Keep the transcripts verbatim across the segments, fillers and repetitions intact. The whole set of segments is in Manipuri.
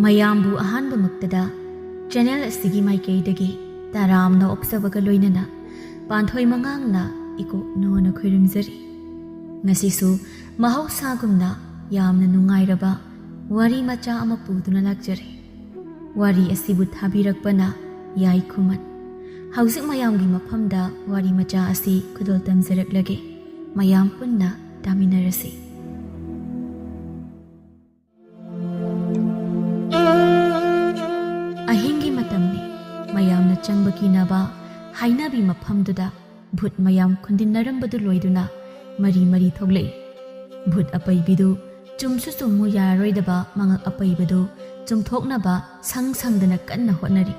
ꯃꯌꯥꯝꯕꯨ ꯑꯍꯥꯟꯕꯃꯛꯇꯗ ꯆꯦꯅꯦꯜ ꯑꯁꯤꯒꯤ ꯃꯥꯏꯀꯩꯗꯒꯤ ꯇꯔꯥꯝꯅ ꯑꯣꯛꯆꯕꯒ ꯂꯣꯏꯅꯅ ꯄꯥꯟꯊꯣꯏ ꯃꯉꯥꯡꯅ ꯏꯀꯣꯛ ꯅꯣꯅ ꯈꯣꯏꯔꯨꯝꯖꯔꯤ꯫ ꯉꯁꯤꯁꯨ ꯃꯍꯧꯁꯥꯒꯨꯝꯅ ꯌꯥꯝꯅ ꯅꯨꯡꯉꯥꯏꯔꯕ ꯋꯥꯔꯤ ꯃꯆꯥ ꯑꯃ ꯄꯨꯗꯨꯅ ꯂꯥꯛꯆꯔꯦ꯫ ꯋꯥꯔꯤ ꯑꯁꯤꯕꯨ ꯊꯥꯕꯤꯔꯛꯄꯅ ꯌꯥꯏ ꯈꯨꯃꯟ꯫ ꯍꯧꯖꯤꯛ ꯃꯌꯥꯝꯒꯤ ꯃꯐꯝꯗ ꯋꯥꯔꯤ ꯃꯆꯥ ꯑꯁꯤ ꯈꯨꯗꯣꯜ ꯇꯝꯖꯔꯛꯂꯒꯦ꯫ ꯃꯌꯥꯝ ꯄꯨꯟꯅ ꯇꯥꯃꯤꯟꯅꯔꯁꯤ꯫ ꯑꯍꯤꯡꯒꯤ ꯃꯇꯝꯅꯤ꯫ ꯃꯌꯥꯝꯅ ꯆꯪꯕ ꯀꯤꯅꯕ ꯍꯥꯏꯅꯕꯤ ꯃꯐꯝꯗꯨꯗ ꯚꯨꯠ ꯃꯌꯥꯝ ꯈꯨꯟꯗꯤꯟꯅꯔꯝꯕꯗꯨ ꯂꯣꯏꯗꯨꯅ ꯃꯔꯤ ꯃꯔꯤ ꯊꯣꯛꯂꯛꯏ꯫ ꯚꯨꯠ ꯑꯄꯩꯕꯤꯗꯨ ꯆꯨꯝꯁꯨ ꯆꯨꯝꯃꯨ ꯌꯥꯔꯔꯣꯏꯗꯕ ꯃꯉꯛ ꯑꯄꯩꯕꯗꯨ ꯆꯨꯝꯊꯣꯛꯅꯕ ꯁꯪ ꯁꯪꯗꯅ ꯀꯟꯅ ꯍꯣꯠꯅꯔꯤ꯫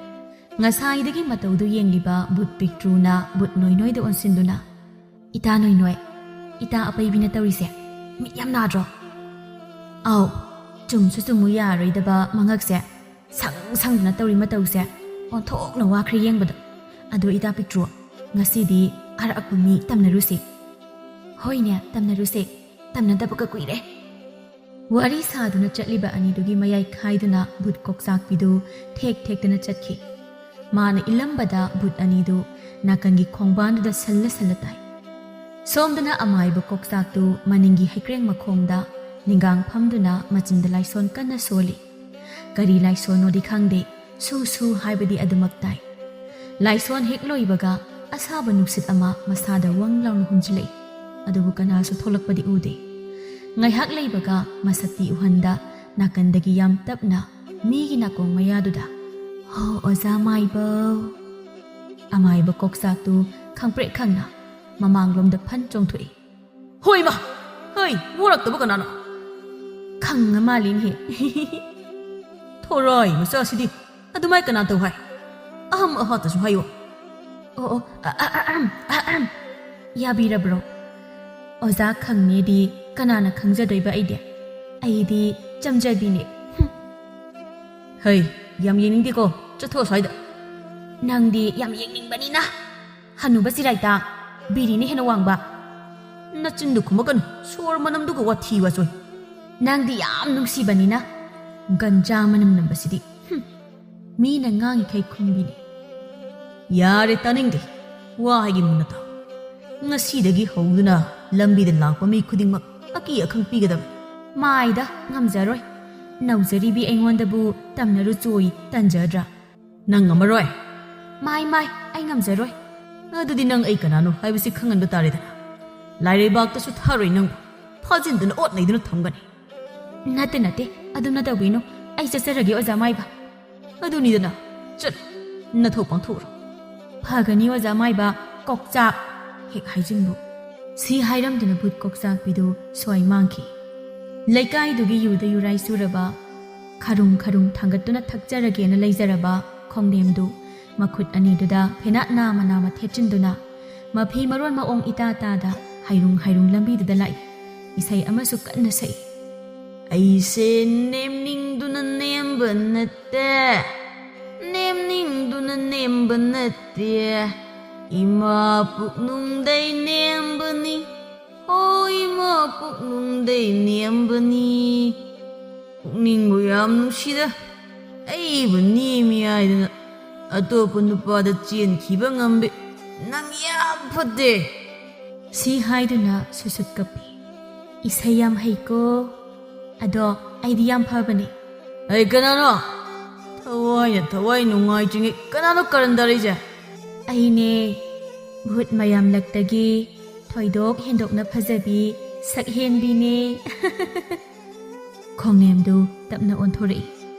ꯉꯁꯥꯏꯗꯒꯤ ꯃꯇꯧꯗꯨ ꯌꯦꯡꯂꯤꯕ ꯚꯨꯠ ꯄꯤꯛꯇ꯭ꯔꯨꯅ ꯚꯨꯠ ꯅꯣꯏꯅꯣꯏꯗ ꯑꯣꯟꯁꯤꯟꯗꯨꯅ, "ꯏꯇꯥ ꯅꯣꯏꯅꯣꯏ, ꯏꯇꯥ ꯑꯄꯩꯕꯤꯅ ꯇꯧꯔꯤꯁꯦ ꯃꯤꯠ ꯌꯥꯝ ꯅꯥꯗ꯭ꯔꯣ?" "ꯑꯥꯎ, ꯆꯨꯝꯁꯨ ꯆꯨꯝꯃꯨ ꯌꯥꯔꯣꯏꯗꯕ ꯃꯉꯛꯁꯦ ꯁꯪ ꯁꯪꯗꯨꯅ ꯇꯧꯔꯤ ꯃꯇꯧꯁꯦ ꯑꯣꯟꯊꯣꯛꯅ ꯋꯥꯈ꯭ꯔꯦ ꯌꯦꯡꯕꯗ꯫ ꯑꯗꯣ ꯏꯇꯥ ꯄꯤꯛꯇ꯭ꯔꯨ, ꯉꯁꯤꯗꯤ ꯑꯔꯥꯛꯄ ꯃꯤ ꯇꯝꯅꯔꯨꯁꯤ꯫" "ꯍꯣꯏꯅꯦ, ꯇꯝꯅꯔꯨꯁꯦ, ꯇꯝꯅꯗꯕꯒ ꯀꯨꯏꯔꯦ꯫" ꯋꯥꯔꯤ ꯁꯥꯗꯨꯅ ꯆꯠꯂꯤꯕ ꯑꯅꯤꯗꯨꯒꯤ ꯃꯌꯥꯏ ꯈꯥꯏꯗꯨꯅ ꯚꯨꯠ ꯀꯣꯛꯆꯥꯛꯄꯤꯗꯨ ꯊꯦꯛ ꯊꯦꯛꯇꯅ ꯆꯠꯈꯤ꯫ ꯃꯥꯅ ꯏꯜꯂꯝꯕꯗ ꯚꯨꯠ ꯑꯅꯤꯗꯨ ꯅꯥꯀꯟꯒꯤ ꯈꯣꯡꯕꯥꯟꯗꯨꯗ ꯁꯜꯂ ꯁꯜꯂ ꯇꯥꯏ꯫ ꯁꯣꯝꯗꯅ ꯑꯃꯥꯏꯕ ꯀꯣꯛꯆꯥꯛꯇꯨ ꯃꯅꯤꯡꯒꯤ ꯍꯩꯀ꯭ꯔꯦꯡ ꯃꯈꯣꯡꯗ ꯅꯤꯡꯒꯥꯡ ꯐꯝꯗꯨꯅ ꯃꯆꯤꯟꯗ ꯂꯥꯏꯁꯣꯟ ꯀꯟꯅ ꯁꯣꯜꯂꯤ꯫ ꯀꯔꯤ ꯂꯥꯏꯁꯣꯟꯅꯣꯗꯤ ꯈꯪꯗꯦ, ꯁꯨ ꯁꯨ ꯍꯥꯏꯕꯗꯤ ꯑꯗꯨꯃꯛ ꯇꯥꯏ꯫ ꯂꯥꯏꯁꯣꯟ ꯍꯦꯛ ꯂꯣꯏꯕꯒ ꯑꯁꯥꯕ ꯅꯨꯡꯁꯤꯠ ꯑꯃ ꯃꯁꯥꯗ ꯋꯪ ꯂꯥꯎꯅ ꯍꯨꯝꯖꯤꯜꯂꯛꯏ꯫ ꯑꯗꯨꯕꯨ ꯀꯅꯥꯁꯨ ꯊꯣꯛꯂꯛꯄꯗꯤ ꯎꯗꯦ꯫ ꯉꯥꯏꯍꯥꯛ ꯂꯩꯕꯒ ꯃꯁꯛꯇꯤ ꯎꯍꯟꯗ ꯅꯥꯀꯟꯗꯒꯤ ꯌꯥꯝ ꯇꯞꯅ ꯃꯤꯒꯤ ꯅꯥꯀꯣꯡ ꯃꯌꯥꯗꯨꯗ, "ꯍꯣ, ꯑꯣꯖꯥ ꯃꯥꯏꯕꯧ꯫" ꯑꯃꯥꯏꯕ ꯀꯣꯛꯆꯥꯛꯇꯨ ꯈꯪꯄ꯭ꯔꯦꯛ ꯈꯪꯅ ꯃꯃꯥꯡꯂꯣꯝꯗ ꯐꯟ ꯆꯣꯡꯊꯣꯛꯏ꯫ "ꯍꯣꯏ ꯃꯥ! ꯍꯣꯏ, ꯃꯣꯔꯛꯇꯕꯨ ꯀꯅꯥꯅꯣ?" "ꯈꯪꯉ ꯃꯥꯜꯂꯤꯅꯦꯍꯦ꯫" "ꯊꯣꯔꯥꯏ ꯃꯆꯥꯁꯤꯗꯤ, ꯑꯗꯨꯃꯥꯏ ꯀꯅꯥ ꯇꯧ ꯍꯥꯏ? ꯑꯍꯝ ꯑꯍꯥꯇꯁꯨ ꯍꯥꯏꯌꯣ꯫" "ꯑꯣ, ꯑꯣ, ꯑ, ꯑ, ꯑ, ꯑꯝ, ꯑ, ꯑꯝ꯫ ꯌꯥꯕꯤꯔꯕ꯭ꯔꯣ? ꯑꯣꯖꯥ ꯈꯪꯅꯦꯗꯤ ꯀꯅꯥꯅ ꯈꯪꯖꯗꯣꯏꯕ ꯑꯩꯗꯤ? ꯑꯩꯗꯤ ꯆꯝꯖꯕꯤꯅꯦ꯫" "ꯍꯨꯝ꯫ ꯍꯩ, ꯌꯥꯝ ꯌꯦꯡꯅꯤꯡꯗꯦꯀꯣ, ꯆꯠꯊꯣꯛꯑꯣ ꯁ꯭ꯋꯥꯏꯗ꯫" "ꯅꯪꯗꯤ ꯌꯥꯝ ꯌꯦꯡꯅꯤꯡꯕꯅꯤꯅ꯫ ꯍꯅꯨꯕ ꯆꯤꯔꯥꯏꯇꯥ, ꯕꯤꯔꯤꯅ ꯍꯦꯟꯅ ꯋꯥꯡꯕ꯫" "ꯅꯆꯤꯟꯗꯨ ꯈꯨꯝꯃꯛꯀꯅꯨ, ꯁꯣꯔ ꯃꯅꯝꯗꯨꯒ ꯋꯥꯊꯤ ꯋꯥꯆꯣꯏ꯫" "ꯅꯪꯗꯤ ꯌꯥꯝ ꯅꯨꯡꯁꯤꯕꯅꯤꯅ꯫ ꯒꯟꯖꯥ ꯃꯅꯝ ꯅꯝꯕꯁꯤꯗꯤ꯫ ꯍꯨꯝ, ꯃꯤꯅ ꯉꯥꯡꯉꯤꯈꯩ ꯈꯨꯝꯕꯤꯅꯤ꯫ ꯌꯥꯔꯦ, ꯇꯥꯅꯤꯡꯗꯦ꯫ ꯋꯥ ꯍꯥꯏꯒꯤ ꯃꯨꯟꯅ ꯇꯥꯎ꯫ ꯉꯁꯤꯗꯒꯤ ꯍꯧꯗꯨꯅ ꯂꯝꯕꯤꯗ ꯂꯥꯛꯄ ꯃꯤ ꯈꯨꯗꯤꯡꯃꯛ ꯑꯀꯤ ꯑꯈꯪ ꯄꯤꯒꯗꯕ꯫ ꯃꯥꯏꯗ ꯉꯝꯖꯔꯣꯏ꯫ ꯅꯧꯖꯔꯤꯕꯤ ꯑꯩꯉꯣꯟꯗꯕꯨ ꯇꯝꯅꯔꯨ ꯆꯣꯏ ꯇꯟꯖꯗ꯭ꯔꯥ? ꯅꯪ ꯉꯝꯃꯔꯣꯏ? ꯃꯥꯏ, ꯃꯥꯏ, ꯑꯩ ꯉꯝꯖꯔꯣꯏ꯫ ꯑꯗꯨꯗꯤ ꯅꯪ ꯑꯩ ꯀꯅꯥꯅꯣ ꯍꯥꯏꯕꯁꯤ ꯈꯪꯍꯟꯕ ꯇꯥꯔꯦꯗꯅ꯫ ꯂꯥꯏꯔꯩꯕꯥꯛꯇꯁꯨ ꯊꯥꯔꯣꯏ ꯅꯪꯕꯨ꯫ ꯐꯥꯖꯤꯟꯗꯨꯅ ꯑꯣꯠ ꯅꯩꯗꯨꯅ ꯊꯝꯒꯅꯤ꯫ ꯅꯠꯇꯦ, ꯅꯠꯇꯦ, ꯑꯗꯨꯝꯅ ꯇꯧꯕꯤꯅꯨ꯫ ꯑꯩ ꯆꯠꯆꯔꯒꯦ, ꯑꯣꯖꯥ ꯃꯥꯏꯕ꯫ ꯑꯗꯨꯅꯤꯗꯅ, ꯆꯠ, ꯅꯊꯧ ꯄꯥꯡꯊꯣꯛꯎꯔꯣ꯫ ꯐꯒꯅꯤ, ꯑꯣꯖꯥ ꯃꯥꯏꯕ, ꯀꯣꯛꯆꯥꯛ꯫ ꯍꯦꯛ ꯍꯥꯏꯖꯤꯟꯕꯨ꯫ ꯁꯤ ꯍꯥꯏꯔꯝꯗꯨꯅ ꯚꯨꯠ ꯀꯣꯛꯆꯥꯛꯄꯤꯗꯨ ꯁ꯭ꯋꯥꯏ ꯃꯥꯡꯈꯤ꯫ ꯂꯩꯀꯥꯏꯗꯨꯒꯤ ꯌꯨꯗ ꯌꯨꯔꯥꯏ ꯆꯨꯔꯕ, ꯈꯔꯨꯡ ꯈꯔꯨꯡ ꯊꯥꯡꯒꯠꯇꯨꯅ ꯊꯛꯆꯔꯒꯦꯅ ꯂꯩꯖꯔꯕ ꯈꯣꯡꯅꯦꯝꯗꯨ ꯃꯈꯨꯠ ꯑꯅꯤꯗꯨꯗ ꯐꯦꯅꯥꯠ ꯅꯥꯃ ꯅꯥꯃ ꯊꯦꯠꯆꯤꯟꯗꯨꯅ ꯃꯐꯤ ꯃꯔꯣꯟ ꯃꯑꯣꯡ ꯏꯇꯥ ꯇꯥꯗ ꯍꯥꯏꯔꯨꯡ ꯍꯥꯏꯔꯨꯡ ꯂꯝꯕꯤꯗꯨꯗ ꯂꯥꯛꯏ꯫ ꯏꯁꯩ ꯑꯃꯁꯨ ꯀꯟꯅ ꯁꯛꯏ꯫ ꯑꯩꯁꯦ ꯅꯦꯝꯅꯤꯡꯗꯨꯅ ꯅꯦꯝꯕ ꯅꯠꯇꯦ, ꯅꯦꯝꯅꯤꯡꯗꯨꯅ ꯅꯦꯝꯕ ꯅꯠꯇꯦ, ꯏꯃꯥ ꯄꯨꯛꯅꯨꯡꯗꯩ ꯅꯦꯝꯕꯅꯤ, ꯍꯣ ꯏꯃꯥ ꯄꯨꯛꯅꯨꯡꯗꯩ ꯅꯦꯝꯕꯅꯤ꯫ ꯄꯨꯛꯅꯤꯡꯕꯨ ꯌꯥꯝ ꯅꯨꯡꯁꯤꯗ, ꯑꯩꯕꯨ ꯅꯦꯝꯃꯤ ꯍꯥꯏꯗꯅ ꯑꯇꯣꯞꯄ ꯅꯨꯄꯥꯗ ꯆꯦꯟꯈꯤꯕ ꯉꯝꯕꯤ ꯅꯪ ꯌꯥꯝ ꯐꯠꯇꯦ꯫ ꯁꯤ ꯍꯥꯏꯗꯨꯅ ꯁꯨꯁꯨꯠ ꯀꯞꯄꯤ꯫ ꯏꯁꯩ ꯌꯥꯝ ꯍꯩꯀꯣ꯫ ꯑꯗꯣ ꯑꯩꯗꯤ ꯌꯥꯝ ꯐꯕꯅꯦ꯫ ꯑꯩ ꯀꯅꯥꯅꯣ? ꯊꯋꯥꯏꯅ ꯊꯋꯥꯏ ꯅꯨꯡꯉꯥꯏꯇ꯭ꯔꯤꯉꯩ ꯀꯅꯥꯅꯣ ꯀꯔꯟ ꯇꯥꯔꯛꯏꯁꯦ? ꯑꯩꯅꯦ, ꯚꯨꯠ ꯃꯌꯥꯝ ꯂꯛꯇꯒꯤ ꯊꯣꯏꯗꯣꯛ ꯍꯦꯟꯗꯣꯛꯅ ꯐꯖꯕꯤ ꯁꯛꯍꯦꯟꯕꯤꯅꯦ꯫ ꯈꯣꯡꯅꯦꯝꯗꯨ ꯇꯞꯅ ꯑꯣꯟꯊꯣꯔꯛꯏ꯫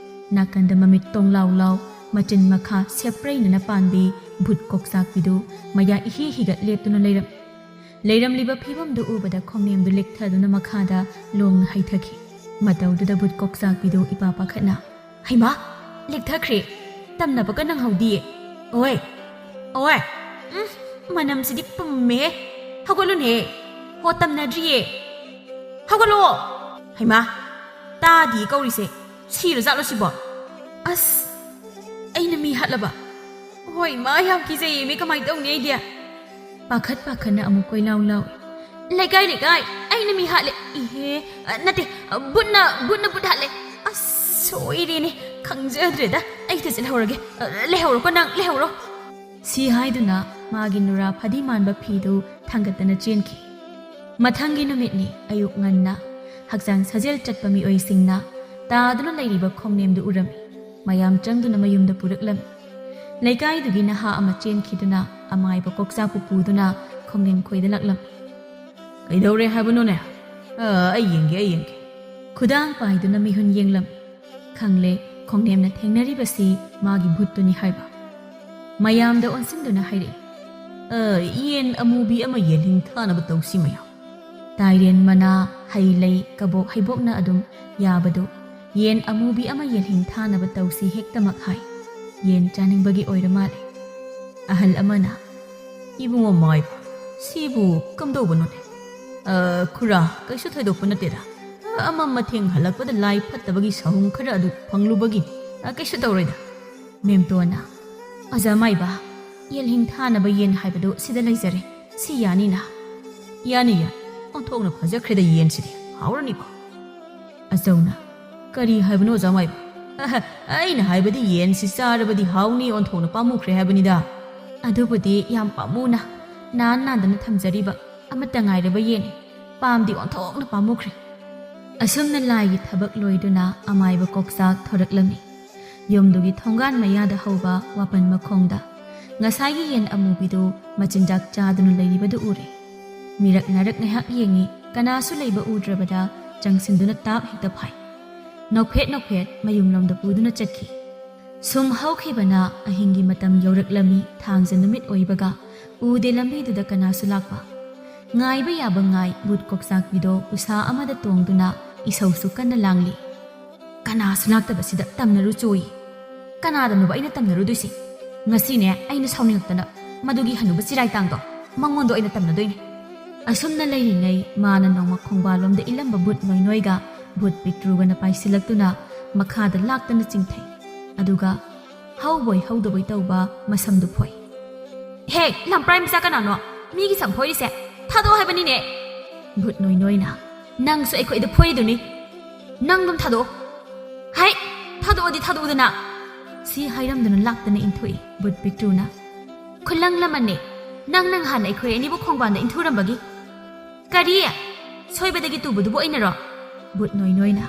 ꯅꯥꯀꯟꯗ ꯃꯃꯤꯠ ꯇꯣꯡ ꯂꯥꯎ ꯂꯥꯎ, ꯃꯆꯤꯟ ꯃꯈꯥ ꯁꯦꯞꯄ꯭ꯔꯩꯅꯅ ꯄꯥꯟꯕꯤ ꯚꯨꯠ ꯀꯣꯛꯆꯥꯛꯄꯤꯗꯨ ꯃꯌꯥ ꯏꯍꯤ ꯍꯤꯒꯠ ꯂꯦꯞꯇꯨꯅ ꯂꯩꯔꯝ-, ꯂꯩꯔꯝꯂꯤꯕ ꯐꯤꯕꯝꯗꯨ ꯎꯕꯗ ꯈꯣꯡꯅꯦꯝꯗꯨ ꯂꯦꯛꯊꯗꯨꯅ ꯃꯈꯥꯗ ꯂꯣꯡꯅ ꯍꯩꯊꯈꯤ꯫ ꯃꯇꯧꯗꯨꯗ ꯚꯨꯠ ꯀꯣꯛꯆꯥꯛꯄꯤꯗꯨ ꯏꯄꯥ ꯄꯥꯈꯠꯅ, "ꯍꯩꯃꯥ, ꯂꯦꯛꯊꯈ꯭ꯔꯦ꯫ ꯇꯝꯅꯕꯒ ꯅꯪꯍꯧꯗꯤꯌꯦ꯫ ꯑꯣꯏ, ꯑꯣꯏ, ꯎꯝ, ꯃꯅꯝꯁꯤꯗꯤ ꯄꯨꯝꯃꯦꯍꯦ꯫ ꯍꯧꯒꯠꯂꯨꯅꯦꯍꯦ꯫ ꯍꯣ, ꯇꯝꯅꯗ꯭ꯔꯤꯌꯦ꯫ ꯍꯧꯒꯠꯂꯣ꯫ ꯍꯩꯃꯥ, ꯇꯥꯗꯤꯌꯦ ꯀꯧꯔꯤꯁꯦ꯫ ꯁꯤꯔꯖꯥꯠꯂꯣ ꯁꯤꯕꯣ? ꯑꯁ, ꯑꯩꯅ ꯃꯤ ꯍꯥꯠꯂꯕ? ꯍꯣꯏ, ꯃꯥ ꯌꯥꯝ ꯀꯤꯖꯩꯌꯦ ꯃꯤ, ꯀꯃꯥꯏꯅ ꯇꯧꯅꯤ ꯑꯩꯗꯤ?" ꯄꯥꯈꯠ ꯄꯥꯈꯠꯅ ꯑꯃꯨꯛ ꯀꯣꯏꯂꯥꯎ ꯂꯥꯎꯏ꯫ "ꯂꯩꯀꯥꯏ, ꯂꯩꯀꯥꯏ, ꯑꯩꯅ ꯃꯤ ꯍꯥꯠꯂꯦ꯫ ꯏꯍꯦ, ꯑ, ꯅꯠꯇꯦ, ꯑ, ꯕꯨꯠꯅ, ꯕꯨꯠꯅ ꯕꯨꯠ ꯍꯥꯠꯂꯦ꯫ ꯑꯁ, ꯁꯣꯏꯔꯦꯅꯦ, ꯈꯪꯖꯗ꯭ꯔꯦꯗ꯫ ꯑꯩ ꯊꯤꯖꯤꯜꯍꯧꯔꯒꯦ꯫ ꯑ, ꯂꯩꯍꯧꯔꯣꯀꯣ ꯅꯪ, ꯂꯩꯍꯧꯔꯣ꯫ ꯁꯤ ꯍꯥꯏꯗꯨꯅ ꯃꯥꯒꯤ ꯅꯨꯔꯥ ꯐꯗꯤ ꯃꯥꯟꯕ ꯐꯤꯗꯨ ꯊꯥꯡꯒꯠꯇꯅ ꯆꯦꯟꯈꯤ꯫ ꯃꯊꯪꯒꯤ ꯅꯨꯃꯤꯠꯅꯤ꯫ ꯑꯌꯨꯛ ꯉꯟꯅ ꯍꯛꯆꯥꯡ ꯁꯥꯖꯦꯜ ꯆꯠꯄ ꯃꯤꯑꯣꯏꯁꯤꯡꯅ ꯇꯥꯗꯨꯅ ꯂꯩꯔꯤꯕ ꯈꯣꯡꯅꯦꯝꯗꯨ ꯎꯔꯝꯃꯤ꯫ ꯃꯌꯥꯝ ꯆꯪꯗꯨꯅ ꯃꯌꯨꯝꯗ ꯄꯨꯔꯛꯂꯝꯃꯤ꯫ ꯂꯩꯀꯥꯏꯗꯨꯒꯤ ꯅꯍꯥ ꯑꯃ ꯆꯦꯟꯈꯤꯗꯨꯅ ꯑꯃꯥꯏꯕ ꯀꯣꯛꯆꯥꯛꯄꯨ ꯄꯨꯗꯨꯅ ꯈꯣꯡꯅꯦꯝ ꯈꯣꯏꯗ ꯂꯥꯛꯂꯝꯃꯤ꯫ "ꯀꯩꯗꯧꯔꯦ ꯍꯥꯏꯕꯅꯣꯅꯦ? ꯑ, ꯑꯩ ꯌꯦꯡꯒꯦ, ꯑꯩ ꯌꯦꯡꯒꯦ꯫" ꯈꯨꯗꯥꯡ ꯄꯥꯏꯗꯨꯅ ꯃꯤꯍꯨꯟ ꯌꯦꯡꯂꯝꯃꯤ꯫ ꯈꯪꯂꯦ, ꯈꯣꯡꯅꯦꯝꯅ ꯊꯦꯡꯅꯔꯤꯕꯁꯤ ꯃꯥꯒꯤ ꯚꯨꯠꯇꯨꯅꯤ ꯍꯥꯏꯕ꯫ ꯃꯌꯥꯝꯗ ꯑꯣꯟꯁꯤꯟꯗꯨꯅ ꯍꯥꯏꯔꯛꯏ꯫ "ꯑ, ꯌꯦꯟ ꯑꯃꯨꯕꯤ ꯑꯃ ꯌꯦꯜꯍꯤꯡ ꯊꯥꯅꯕ ꯇꯧꯁꯤ ꯃꯌꯥꯝ꯫" ꯇꯥꯏꯔꯦꯟ ꯃꯅꯥ, ꯍꯩ ꯂꯩ, ꯀꯕꯣꯛ ꯍꯩꯕꯣꯛꯅ ꯑꯗꯨꯝ ꯌꯥꯕꯗꯨ, ꯌꯦꯟ ꯑꯃꯨꯕꯤ ꯑꯃ ꯌꯦꯜꯍꯤꯡ ꯊꯥꯅꯕ ꯇꯧꯁꯤ ꯍꯦꯛꯇꯃꯛ ꯍꯥꯏ꯫ ꯌꯦꯟ ꯆꯥꯅꯤꯡꯕꯒꯤ ꯑꯣꯏꯔ ꯃꯥꯜꯂꯦ꯫ ꯑꯍꯜ ꯑꯃꯅ, "ꯏꯕꯨꯡꯉꯣ ꯃꯥꯏꯕ, ꯁꯤꯕꯨ ꯀꯝꯗꯧꯕꯅꯣꯅꯦ?" "ꯑ, ꯈꯨꯔꯥ, ꯀꯩꯁꯨ ꯊꯣꯏꯗꯣꯛꯄ ꯅꯠꯇꯦꯗ꯫ ꯑ, ꯑꯃꯝ ꯑꯊꯦꯡ ꯍꯜꯂꯛꯄꯗ ꯂꯥꯏ ꯐꯠꯇꯕꯒꯤ ꯁꯍꯨꯝ ꯈꯔ ꯑꯗꯨ ꯐꯪꯂꯨꯕꯒꯤꯅꯤ꯫ ꯑ, ꯀꯩꯁꯨ ꯇꯧꯔꯣꯏꯗ꯫" ꯃꯦꯝꯇꯣꯟꯅ, "ꯑꯣꯖꯥ ꯃꯥꯏꯕ, ꯌꯦꯜꯍꯤꯡ ꯊꯥꯅꯕ ꯌꯦꯟ ꯍꯥꯏꯕꯗꯨ ꯁꯤꯗ ꯂꯩꯖꯔꯦ꯫ ꯁꯤ ꯌꯥꯅꯤꯅ?" "ꯌꯥꯅꯤ, ꯌꯥꯅꯤ꯫ ꯑꯣꯟꯊꯣꯛꯅ ꯐꯖꯈ꯭ꯔꯦꯗ ꯌꯦꯟꯁꯤꯗꯤ꯫ ꯍꯥꯎꯔꯅꯤꯀꯣ?" ꯑꯆꯧꯅ, "ꯀꯔꯤ ꯍꯥꯏꯕꯅꯣ, ꯑꯣꯖꯥ ꯃꯥꯏꯕ?" "ꯑꯍ, ꯑꯩꯅ ꯍꯥꯏꯕꯗꯤ ꯌꯦꯟꯁꯤ ꯆꯥꯔꯕꯗꯤ ꯍꯥꯎꯅꯤ, ꯑꯣꯟꯊꯣꯛꯅ ꯄꯥꯝꯃꯨꯈ꯭ꯔꯦ ꯍꯥꯏꯕꯅꯤꯗ꯫" "ꯑꯗꯨꯕꯨꯗꯤ ꯌꯥꯝ ꯄꯥꯝꯃꯨꯅ ꯅꯥꯟ ꯅꯥꯟꯗꯅ ꯊꯝꯖꯔꯤꯕ ꯑꯃꯠꯇ ꯉꯥꯏꯔꯕ ꯌꯦꯟꯅꯤ꯫ ꯄꯥꯝꯗꯤ ꯑꯣꯟꯊꯣꯛꯅ ꯄꯥꯝꯃꯨꯈ꯭ꯔꯦ꯫" ꯑꯁꯨꯝꯅ ꯂꯥꯏꯒꯤ ꯊꯕꯛ ꯂꯣꯏꯗꯨꯅ ꯑꯃꯥꯏꯕ ꯀꯣꯛꯆꯥꯛ ꯊꯣꯔꯛꯂꯝꯃꯤ꯫ ꯌꯨꯝꯗꯨꯒꯤ ꯊꯣꯡꯒꯥꯟ ꯃꯌꯥꯗ ꯍꯧꯕ ꯋꯥꯄꯟ ꯃꯈꯣꯡꯗ ꯉꯁꯥꯏꯒꯤ ꯌꯦꯟ ꯑꯃꯨꯕꯤꯗꯨ ꯃꯆꯤꯟꯖꯥꯛ ꯆꯥꯗꯨꯅ ꯂꯩꯔꯤꯕꯗꯨ ꯎꯔꯦ꯫ ꯃꯤꯔꯛ ꯅꯥꯔꯛ ꯉꯥꯏꯍꯥꯛ ꯌꯦꯡꯉꯤ, ꯀꯅꯥꯁꯨ ꯂꯩꯕ ꯎꯗ꯭ꯔꯕꯗ ꯆꯪꯁꯤꯟꯗꯨꯅ ꯇꯥꯞ ꯍꯦꯛꯇ ꯐꯥꯏ꯫ ꯅꯣꯛꯐꯦꯠ ꯅꯣꯛꯐꯦꯠ ꯃꯌꯨꯝꯂꯣꯝꯗ ꯄꯨꯗꯨꯅ ꯆꯠꯈꯤ꯫ ꯁꯨꯝ ꯍꯧꯈꯤꯕꯅ ꯑꯍꯤꯡꯒꯤ ꯃꯇꯝ ꯌꯧꯔꯛꯂꯝꯃꯤ꯫ ꯊꯥꯡꯖ ꯅꯨꯃꯤꯠ ꯑꯣꯏꯕꯒ ꯎꯗꯦ ꯂꯝꯕꯤꯗꯨꯗ ꯀꯅꯥꯁꯨ ꯂꯥꯛꯄ꯫ ꯉꯥꯏꯕ ꯌꯥꯕ ꯉꯥꯏ ꯚꯨꯠ ꯀꯣꯛꯆꯥꯛꯄꯤꯗꯣ ꯎꯁꯥ ꯑꯃꯗ ꯇꯣꯡꯗꯨꯅ ꯏꯁꯧꯁꯨ ꯀꯟꯅ ꯂꯥꯡꯂꯤ꯫ "ꯀꯅꯥꯁꯨ ꯂꯥꯛꯇꯕꯁꯤꯗ ꯇꯝꯅꯔꯨ ꯆꯣꯌꯦ꯫ ꯀꯅꯥꯗꯅꯣꯕ ꯑꯩꯅ ꯇꯝꯅꯔꯨꯗꯣꯏꯁꯦ? ꯉꯁꯤꯅꯦ ꯑꯩꯅ ꯁꯥꯎꯅꯤꯡꯉꯛꯇꯅ ꯃꯗꯨꯒꯤ ꯍꯅꯨꯕ ꯆꯤꯔꯥꯏꯇꯥꯡꯗꯣ ꯃꯉꯣꯟꯗ ꯑꯣꯏꯅ ꯇꯝꯅꯗꯣꯏꯅꯦ꯫" ꯑꯁꯨꯝꯅ ꯂꯩꯔꯤꯉꯩ ꯃꯥꯅ ꯅꯣꯡꯃ ꯈꯣꯡꯕꯥꯜꯂꯣꯝꯗ ꯏꯜꯂꯝꯕ ꯚꯨꯠ ꯅꯣꯏꯅꯣꯏꯒ ꯚꯨꯠ ꯄꯤꯛꯇ꯭ꯔꯨꯒꯅ ꯄꯥꯏꯁꯤꯜꯂꯛꯇꯨꯅ ꯃꯈꯥꯗ ꯂꯥꯛꯇꯅ ꯆꯤꯡꯊꯩ꯫ ꯑꯗꯨꯒ ꯍꯧꯕꯣꯏ ꯍꯧꯗꯕꯣꯏ ꯇꯧꯕ ꯃꯁꯝꯗꯨ ꯐꯣꯏ꯫ "ꯍꯦ, ꯂꯝꯄ꯭ꯔꯥꯏ ꯃꯆꯥ ꯀꯅꯥꯅꯣ? ꯃꯤꯒꯤ ꯁꯝ ꯐꯣꯏꯔꯤꯁꯦ? ꯊꯥꯗꯣꯛꯑꯣ ꯍꯥꯏꯕꯅꯤꯅꯦ!" ꯚꯨꯠ ꯅꯣꯏꯅꯣꯏꯅ, "ꯅꯪꯁꯨ ꯑꯩꯈꯣꯏꯗ ꯐꯣꯏꯔꯤꯗꯨꯅꯤ꯫ ꯅꯪ ꯑꯗꯨꯝ ꯊꯥꯗꯣꯛꯑꯣ꯫" "ꯍꯥꯏ, ꯊꯥꯗꯣꯛꯑꯗꯤ ꯊꯥꯗꯣꯛꯎꯗꯅ!" ꯁꯤ ꯍꯥꯏꯔꯝꯗꯨꯅ ꯂꯥꯛꯇꯅ ꯏꯟꯊꯣꯛꯏ ꯕꯨꯠ ꯄꯤꯛꯇ꯭ꯔꯨꯅ꯫ "ꯈꯨꯂꯪ ꯂꯃꯟꯅꯦ, ꯅꯪꯅ ꯅꯍꯥꯟ ꯑꯩꯈꯣꯏ ꯑꯅꯤꯕꯨ ꯈꯣꯡꯕꯥꯟꯗ ꯏꯟꯊꯨꯔꯝꯕꯒꯤ?" "ꯀꯔꯤ? ꯁꯣꯏꯕꯗꯒꯤ ꯇꯨꯕꯗꯨꯕꯨ ꯑꯩꯅꯔꯣ?" ꯕꯨꯠ ꯅꯣꯏ ꯅꯣꯏꯅ꯫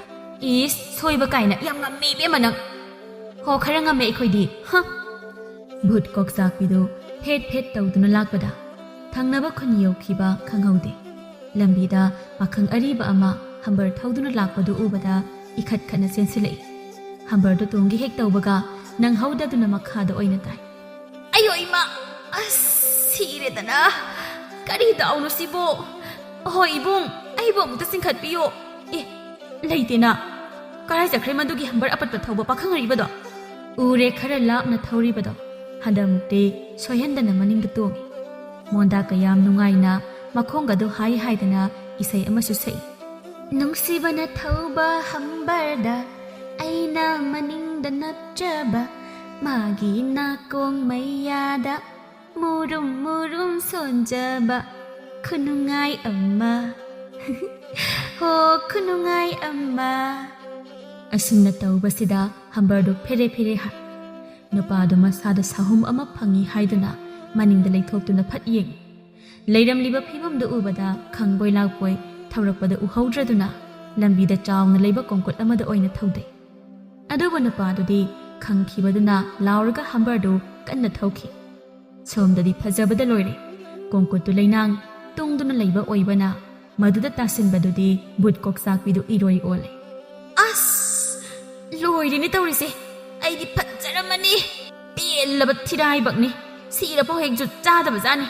"ꯏꯁ, ꯁꯣꯏꯕ ꯀꯥꯏꯅ, ꯌꯥꯝ ꯉꯝꯃꯦ ꯏꯕꯦꯝꯃ ꯅꯪ!" "ꯍꯣ, ꯈꯔ ꯉꯝꯃꯦ ꯑꯩꯈꯣꯏꯗꯤ, ꯍ!" ꯕꯨꯠ ꯀꯣꯛꯆꯥꯛꯄꯤꯗꯨ ꯐꯦꯠ ꯐꯦꯠ ꯇꯧꯗꯨꯅ ꯂꯥꯛꯄꯗ ꯊꯪꯅꯕ ꯈꯨꯟ ꯌꯧꯈꯤꯕ ꯈꯪꯍꯧꯗꯦ꯫ ꯂꯝꯕꯤꯗ ꯄꯥꯈꯪ ꯑꯔꯤꯕ ꯑꯃ ꯍꯝꯕꯔ ꯊꯧꯗꯨꯅ ꯂꯥꯛꯄꯗꯨ ꯎꯕꯗ ꯏꯈꯠ ꯈꯠꯅ ꯆꯦꯟꯁꯤꯜꯂꯛꯏ꯫ ꯍꯝꯕꯔꯗꯨ ꯇꯣꯡꯒꯦ ꯍꯦꯛ ꯇꯧꯕꯒ ꯅꯪꯍꯧꯗꯗꯨꯅ ꯃꯈꯥꯗ ꯑꯣꯏꯅ ꯇꯥꯏ꯫ "ꯑꯌꯣ ꯏꯃꯥ! ꯑꯁ, ꯁꯤꯔꯦꯗꯅ! ꯀꯔꯤ ꯗꯥꯎꯅꯣ ꯁꯤꯕꯣ? ꯑꯍꯣꯏ ꯏꯕꯨꯡ, ꯑꯩꯕꯨ ꯑꯃꯨꯛꯇ ꯆꯤꯡꯈꯠꯄꯤꯌꯣ꯫ ꯑꯦ, ꯂꯩꯇꯦꯅ꯫ ꯀꯔꯥꯏ ꯆꯠꯈ꯭ꯔꯦ ꯃꯗꯨꯒꯤ ꯍꯝꯕꯔ ꯑꯄꯠꯄ ꯊꯧꯕ ꯄꯥꯈꯪ ꯑꯔꯤꯕꯗꯣ?" ꯎꯔꯦ ꯈꯔ ꯂꯥꯞꯅ ꯊꯧꯔꯤꯕꯗꯣ꯫ ꯍꯟꯗꯛꯃꯨꯛꯇꯤ ꯁꯣꯏꯍꯟꯗꯅ ꯃꯅꯤꯡꯗ ꯇꯣꯡꯉꯤ꯫ ꯃꯣꯟꯗꯥ ꯀꯌꯥꯝ ꯅꯨꯡꯉꯥꯏꯅ ꯃꯈꯣꯡꯒꯗꯨ ꯍꯥꯏ ꯍꯥꯏꯗꯅ ꯏꯁꯩ ꯑꯃꯁꯨ ꯁꯛꯏ꯫ "ꯅꯨꯡꯁꯤꯕꯅ ꯊꯧꯕ ꯍꯝꯕꯔꯗ ꯑꯩꯅ ꯃꯅꯤꯡꯗ ꯅꯞꯆꯕ, ꯃꯥꯒꯤ ꯅꯥꯀꯣꯡ ꯃꯌꯥꯗ ꯃꯨꯔꯨꯝ ꯃꯨꯔꯨꯝ ꯁꯣꯟꯖꯕ, ꯈꯨꯅꯨꯡꯉꯥꯏ ꯑꯃ, ꯍꯣ, ꯈꯨꯅꯨꯡꯉꯥꯏ ꯑꯃ!" ꯑꯁꯨꯝꯅ ꯇꯧꯕꯁꯤꯗ ꯍꯝꯕꯔꯗꯨ ꯐꯦꯔꯦ ꯐꯦꯔꯦ ꯍꯥꯏ꯫ ꯅꯨꯄꯥꯗꯨ ꯃꯁꯥꯗ ꯁꯥꯍꯨꯝ ꯑꯃ ꯐꯪꯏ ꯍꯥꯏꯗꯨꯅ ꯃꯅꯤꯡꯗ ꯂꯩꯊꯣꯛꯇꯨꯅ ꯐꯠ ꯌꯦꯡꯏ꯫ ꯂꯩꯔꯝꯂꯤꯕ ꯐꯤꯕꯝꯗꯨ ꯎꯕꯗ ꯈꯪꯕꯣꯏ ꯂꯥꯛꯄꯣꯏ ꯊꯧꯔꯛꯄꯗ ꯎꯍꯧꯗ꯭ꯔꯗꯨꯅ ꯂꯝꯕꯤꯗ ꯆꯥꯎꯅ ꯂꯩꯕ ꯀꯣꯡꯀꯨꯠ ꯑꯃꯗ ꯑꯣꯏꯅ ꯊꯧꯗꯩ꯫ ꯑꯗꯨꯕꯨ ꯅꯨꯄꯥꯗꯨꯗꯤ ꯈꯪꯈꯤꯕꯗꯨꯅ ꯂꯥꯎꯔꯒ ꯍꯝꯕꯔꯗꯨ ꯀꯟꯅ ꯊꯧꯈꯤ꯫ ꯁꯣꯝꯗꯗꯤ ꯐꯖꯕꯗ ꯂꯣꯏꯔꯦ꯫ ꯀꯣꯡꯀꯨꯠꯇꯨ ꯂꯩꯅꯥꯡ ꯇꯨꯡꯗꯨꯅ ꯂꯩꯕ ꯑꯣꯏꯕꯅ ꯃꯗꯨꯗ ꯇꯥꯁꯤꯟꯕꯗꯨꯗꯤ ꯕꯨꯠ ꯀꯣꯛꯆꯥꯛꯄꯤꯗꯨ ꯏꯔꯣꯏ ꯑꯣꯜꯂꯦ꯫ "ꯑꯁ! ꯂꯣꯏꯔꯦꯅꯦ ꯇꯧꯔꯤꯁꯦ꯫ ꯑꯩꯗꯤ ꯐꯠꯖꯔꯝꯃꯅꯤ꯫ ꯄꯦꯜꯂꯕ ꯊꯤꯔꯥꯏꯕꯛꯅꯤ꯫ ꯁꯤꯔꯐꯥꯎ ꯍꯦꯛ ꯖꯨꯠ ꯆꯥꯗꯕ ꯖꯥꯠꯅꯤ!"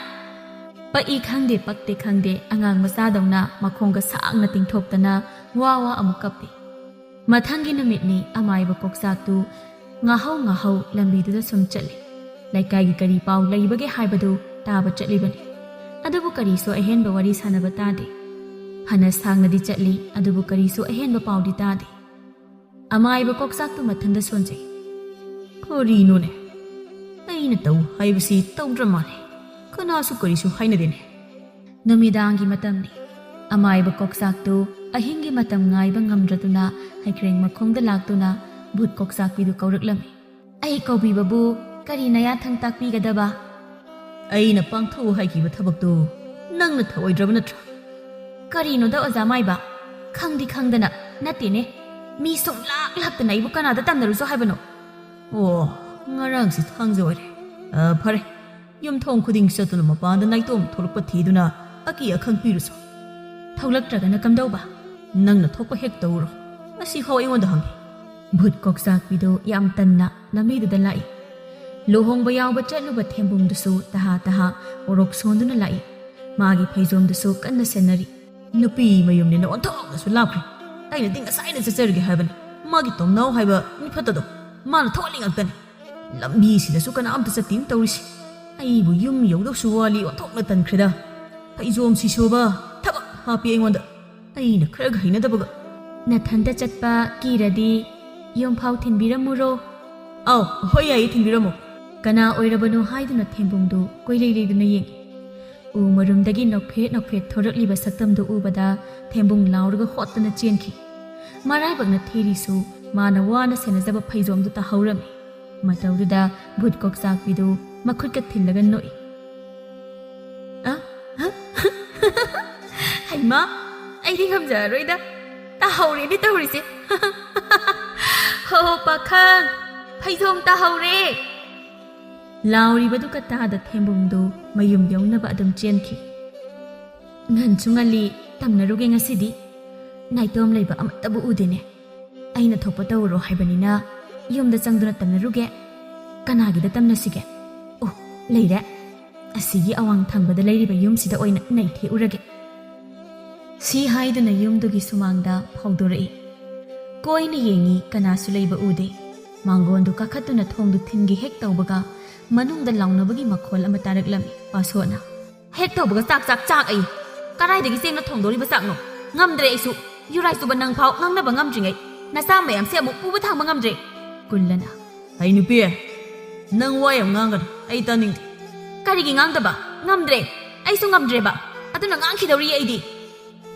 ꯄꯛꯏ ꯈꯪꯗꯦ, ꯄꯛꯇꯦ ꯈꯪꯗꯦ, ꯑꯉꯥꯡ ꯃꯆꯥꯗꯧꯅ ꯃꯈꯣꯡꯒ ꯁꯥꯡꯅ ꯇꯤꯡꯊꯣꯛꯇꯅ ꯋꯥ ꯋꯥ ꯑꯃꯨꯛ ꯀꯞꯄꯤ꯫ ꯃꯊꯪꯒꯤ ꯅꯨꯃꯤꯠꯅꯤ꯫ ꯑꯃꯥꯏꯕ ꯀꯣꯛꯆꯥꯛꯇꯨ ꯉꯥꯍꯧ ꯉꯥꯍꯧ ꯂꯝꯕꯤꯗꯨꯗ ꯁꯨꯝ ꯆꯠꯂꯤ꯫ ꯂꯩꯀꯥꯏꯒꯤ ꯀꯔꯤ ꯄꯥꯎ ꯂꯩꯕꯒꯦ ꯍꯥꯏꯕꯗꯨ ꯇꯥꯕ ꯆꯠꯂꯤꯕꯅꯤ꯫ ꯑꯗꯨꯕꯨ ꯀꯔꯤꯁꯨ ꯑꯍꯦꯟꯕ ꯋꯥꯔꯤ ꯁꯥꯟꯅꯕ ꯇꯥꯗꯦ꯫ ꯐꯅ ꯁꯥꯡꯅꯗꯤ ꯆꯠꯂꯤ, ꯑꯗꯨꯕꯨ ꯀꯔꯤꯁꯨ ꯑꯍꯦꯟꯕ ꯄꯥꯎꯗꯤ ꯇꯥꯗꯦ꯫ ꯑꯃꯥꯏꯕ ꯀꯣꯛꯆꯥꯛꯇꯨ ꯃꯊꯟꯇ ꯁꯣꯟꯖꯩ꯫ "ꯀꯔꯤꯅꯣꯅꯦ? ꯑꯩꯅ ꯇꯧ ꯍꯥꯏꯕꯁꯤ ꯇꯧꯗ꯭ꯔ ꯃꯥꯜꯂꯦ꯫ ꯀꯅꯥꯁꯨ ꯀꯔꯤꯁꯨ ꯍꯥꯏꯅꯗꯦꯅꯦ꯫" ꯅꯨꯃꯤꯗꯥꯡꯒꯤ ꯃꯇꯝꯅꯤ꯫ ꯑꯃꯥꯏꯕ ꯀꯣꯛꯆꯥꯛꯇꯨ ꯑꯍꯤꯡꯒꯤ ꯃꯇꯝ ꯉꯥꯏꯕ ꯉꯝꯗ꯭ꯔꯗꯨꯅ ꯍꯩꯀ꯭ꯔꯦꯡ ꯃꯈꯣꯡꯗ ꯂꯥꯛꯇꯨꯅ ꯚꯨꯠ ꯀꯣꯛꯆꯥꯛꯄꯤꯗꯨ ꯀꯧꯔꯛꯂꯝꯃꯤ꯫ "ꯑꯩ ꯀꯧꯕꯤꯕꯕꯨ ꯀꯔꯤ ꯅꯌꯥꯊꯪ ꯇꯥꯛꯄꯤꯒꯗꯕ?" "ꯑꯩꯅ ꯄꯥꯡꯊꯣꯛꯎ ꯍꯥꯏꯈꯤꯕ ꯊꯕꯛꯇꯨ ꯅꯪꯅ ꯊꯧꯑꯣꯏꯗ꯭ꯔꯕ ꯅꯠꯇ꯭ꯔꯥ?" "ꯀꯔꯤꯅꯣꯗ ꯑꯣꯖꯥ ꯃꯥꯏꯕ? ꯈꯪꯗꯤ ꯈꯪꯗꯅ ꯅꯠꯇꯦꯅꯦ꯫ ꯃꯤ ꯁꯨꯡꯂꯥꯛ ꯂꯥꯛꯇꯅ ꯑꯩꯕꯨ ꯀꯅꯥꯗ ꯇꯝꯅꯔꯨꯁꯣ ꯍꯥꯏꯕꯅꯣ?" "ꯑꯣ, ꯉꯔꯥꯡꯁꯤ ꯊꯥꯡꯖ ꯑꯣꯏꯔꯦ꯫ ꯑ, ꯐꯔꯦ, ꯌꯨꯝꯊꯣꯡ ꯈꯨꯗꯤꯡ ꯆꯠꯇꯨꯅ ꯃꯄꯥꯟꯗ ꯅꯥꯏꯇꯣꯝ ꯊꯣꯛꯂꯛꯄ ꯊꯤꯗꯨꯅ ꯑꯀꯤ ꯑꯈꯪ ꯄꯤꯔꯨꯁꯨ꯫ ꯊꯣꯛꯂꯛꯇ꯭ꯔꯒꯅ ꯀꯝꯗꯧꯕ?" "ꯅꯪꯅ ꯊꯣꯛꯄ ꯍꯦꯛ ꯇꯧꯔꯣ꯫ ꯑꯁꯤꯐꯥꯎ ꯑꯩꯉꯣꯟꯗ ꯍꯪꯉꯤ?" ꯚꯨꯠ ꯀꯣꯛꯆꯥꯛꯄꯤꯗꯨ ꯌꯥꯝ ꯇꯟꯅ ꯂꯝꯕꯤꯗꯨꯗ ꯂꯥꯛꯏ꯫ ꯂꯨꯍꯣꯡꯕ ꯌꯥꯎꯕ ꯆꯠꯂꯨꯕ ꯊꯦꯝꯕꯨꯡꯗꯨꯁꯨ ꯇꯍꯥ ꯇꯍꯥ ꯑꯣꯔꯣꯛ ꯁꯣꯟꯗꯨꯅ ꯂꯥꯛꯏ꯫ ꯃꯥꯒꯤ ꯐꯩꯖꯣꯝꯗꯨꯁꯨ ꯀꯟꯅ ꯁꯦꯟꯅꯔꯤ꯫ "ꯅꯨꯄꯤ ꯃꯌꯨꯝꯅꯤꯅ ꯑꯣꯟꯊꯣꯛꯅꯁꯨ ꯂꯥꯞꯈ꯭ꯔꯦ꯫ ꯑꯩꯅꯗꯤ ꯉꯁꯥꯏꯅ ꯆꯠꯆꯔꯒꯦ ꯍꯥꯏꯕꯅꯤ꯫ ꯃꯥꯒꯤ ꯇꯣꯝꯅꯥꯎ ꯍꯥꯏꯕ ꯃꯤ ꯐꯠꯇꯗꯣ ꯃꯥꯅ ꯊꯣꯛꯍꯜꯂꯤ ꯉꯥꯛꯇꯅꯤ꯫ ꯂꯝꯕꯤꯁꯤꯗꯁꯨ ꯀꯅꯥꯝꯇ ꯆꯠꯇꯦꯅ ꯇꯧꯔꯤꯁꯤ꯫ ꯑꯩꯕꯨ ꯌꯨꯝ ꯌꯧꯗꯧꯁꯨ ꯋꯥꯠꯂꯤ, ꯑꯣꯟꯊꯣꯛꯅ ꯇꯟꯈ꯭ꯔꯦꯗ꯫ ꯐꯩꯖꯣꯝ ꯁꯤꯁꯨꯕ ꯊꯕꯛ ꯍꯥꯞꯄꯤ ꯑꯩꯉꯣꯟꯗ꯫ ꯑꯩꯅ ꯈꯔꯒ ꯍꯩꯅꯗꯕꯒ꯫" "ꯅꯊꯟꯇ ꯆꯠꯄ ꯀꯤꯔꯗꯤ ꯌꯨꯝꯐꯥꯎ ꯊꯤꯟꯕꯤꯔꯝꯃꯨꯔꯣ?" "ꯑꯥꯎ, ꯍꯣꯏ, ꯌꯥꯏꯌꯦ, ꯊꯤꯟꯕꯤꯔꯝꯃꯣ꯫" ꯀꯅꯥ ꯑꯣꯏꯔꯕꯅꯣ ꯍꯥꯏꯗꯨꯅ ꯊꯦꯝꯕꯨꯡꯗꯨ ꯀꯣꯏꯂꯩ ꯂꯩꯗꯨꯅ ꯌꯦꯡꯏ꯫ ꯎ ꯃꯔꯨꯝꯗꯒꯤ ꯅꯣꯛꯐꯦꯠ ꯅꯣꯛꯐꯦꯠ ꯊꯣꯔꯛꯂꯤꯕ ꯁꯛꯇꯝꯗꯨ ꯎꯕꯗ ꯊꯦꯝꯕꯨꯡ ꯂꯥꯎꯔꯒ ꯍꯣꯠꯇꯅ ꯆꯦꯟꯈꯤ꯫ ꯃꯔꯥꯏꯕꯛꯅ ꯊꯦꯔꯤꯁꯨ ꯃꯥꯅ ꯋꯥꯅ ꯁꯦꯟꯅꯖꯕ ꯐꯩꯖꯣꯝꯗꯨ ꯇꯥꯍꯧꯔꯝꯃꯤ꯫ ꯃꯇꯧꯗꯨꯗ ꯚꯨꯠ ꯀꯣꯛꯆꯥꯛꯄꯤꯗꯨ ꯃꯈꯨꯠꯀ ꯊꯤꯜꯂꯒ ꯅꯣꯛꯏ꯫ "ꯑ? ꯍ? ꯍꯩꯃꯥ, ꯑꯩꯗꯤ ꯉꯝꯖꯔꯔꯣꯏꯗ꯫ ꯇꯥꯍꯧꯔꯦꯅꯦ ꯇꯧꯔꯤꯁꯦ꯫ ꯍꯣ, ꯄꯥꯈꯪ, ꯐꯩꯖꯣꯝ ꯇꯥꯍꯧꯔꯦ!" ꯂꯥꯎꯔꯤꯕꯗꯨ ꯀꯇꯥꯗ ꯊꯦꯝꯕꯨꯡꯗꯨ ꯃꯌꯨꯝ ꯌꯧꯅꯕ ꯑꯗꯨꯝ ꯆꯦꯟꯈꯤ꯫ "ꯉꯟꯁꯨ ꯉꯜꯂꯤ, ꯇꯝꯅꯔꯨꯒꯦ ꯉꯁꯤꯗꯤ꯫ ꯅꯥꯏꯇꯣꯝ ꯂꯩꯕ ꯑꯃꯠꯇꯕꯨ ꯎꯗꯦꯅꯦ꯫ ꯑꯩꯅ ꯊꯣꯛꯄ ꯇꯧꯔꯨꯔꯣ ꯍꯥꯏꯕꯅꯤꯅ ꯌꯨꯝꯗ ꯆꯪꯗꯨꯅ ꯇꯝꯅꯔꯨꯒꯦ꯫ ꯀꯅꯥꯒꯤꯗ ꯇꯝꯅꯁꯤꯒꯦ? ꯑꯣ, ꯂꯩꯔꯦ꯫ ꯑꯁꯤꯒꯤ ꯑꯋꯥꯡ ꯊꯪꯕꯗ ꯂꯩꯔꯤꯕ ꯌꯨꯝꯁꯤꯗ ꯑꯣꯏꯅ ꯅꯩꯊꯦꯛꯎꯔꯒꯦ꯫" ꯁꯤ ꯍꯥꯏꯗꯨꯅ ꯌꯨꯝꯗꯨꯒꯤ ꯁꯨꯃꯥꯡꯗ ꯐꯥꯎꯗꯣꯔꯛꯏ꯫ ꯀꯣꯏꯅ ꯌꯦꯡꯉꯤ, ꯀꯅꯥꯁꯨ ꯂꯩꯕ ꯎꯗꯦ꯫ ꯃꯥꯡꯒꯣꯟꯗꯨ ꯀꯥꯈꯠꯇꯨꯅ ꯊꯣꯡꯗꯨ ꯊꯤꯟꯒꯦ ꯍꯦꯛ ꯇꯧꯕꯒ ꯃꯅꯨꯡꯗ ꯂꯥꯎꯅꯕꯒꯤ ꯃꯈꯣꯜ ꯑꯃ ꯇꯥꯔꯛꯂꯝꯃꯤ꯫ ꯄꯥꯁꯣꯠꯅ, "ꯍꯦꯛ ꯇꯧꯕꯒ ꯆꯥꯛ, ꯆꯥꯛ, ꯆꯥꯛ ꯑꯌꯦ꯫ ꯀꯗꯥꯏꯗꯒꯤ ꯆꯦꯡꯅ ꯊꯣꯡꯗꯣꯔꯤꯕ ꯆꯥꯛꯅꯣ? ꯉꯝꯗ꯭ꯔꯦ ꯑꯩꯁꯨ꯫ ꯌꯨꯔꯥꯏ ꯆꯨꯕ ꯅꯪ ꯐꯥꯎ ꯉꯥꯡꯅꯕ ꯉꯝꯗ꯭ꯔꯤꯉꯩ ꯅꯆꯥ ꯃꯌꯥꯝꯁꯦ ꯑꯃꯨꯛ ꯄꯨꯕ ꯊꯥꯡꯕ ꯉꯝꯗ꯭ꯔꯦ꯫" ꯀꯨꯜꯂꯅ, "ꯍꯩ ꯅꯨꯄꯤ, ꯅꯪ ꯋꯥ ꯌꯥꯝ ꯉꯥꯡꯒꯅꯨ, ꯑꯩ ꯇꯥꯅꯤꯡꯗꯦ꯫" "ꯀꯔꯤꯒꯤ ꯉꯥꯡꯗꯕ? ꯉꯝꯗ꯭ꯔꯦ꯫ ꯑꯩꯁꯨ ꯉꯝꯗ꯭ꯔꯦꯕ꯫ ꯑꯗꯨꯅ ꯉꯥꯡꯈꯤꯗꯧꯔꯤ ꯑꯩꯗꯤ꯫"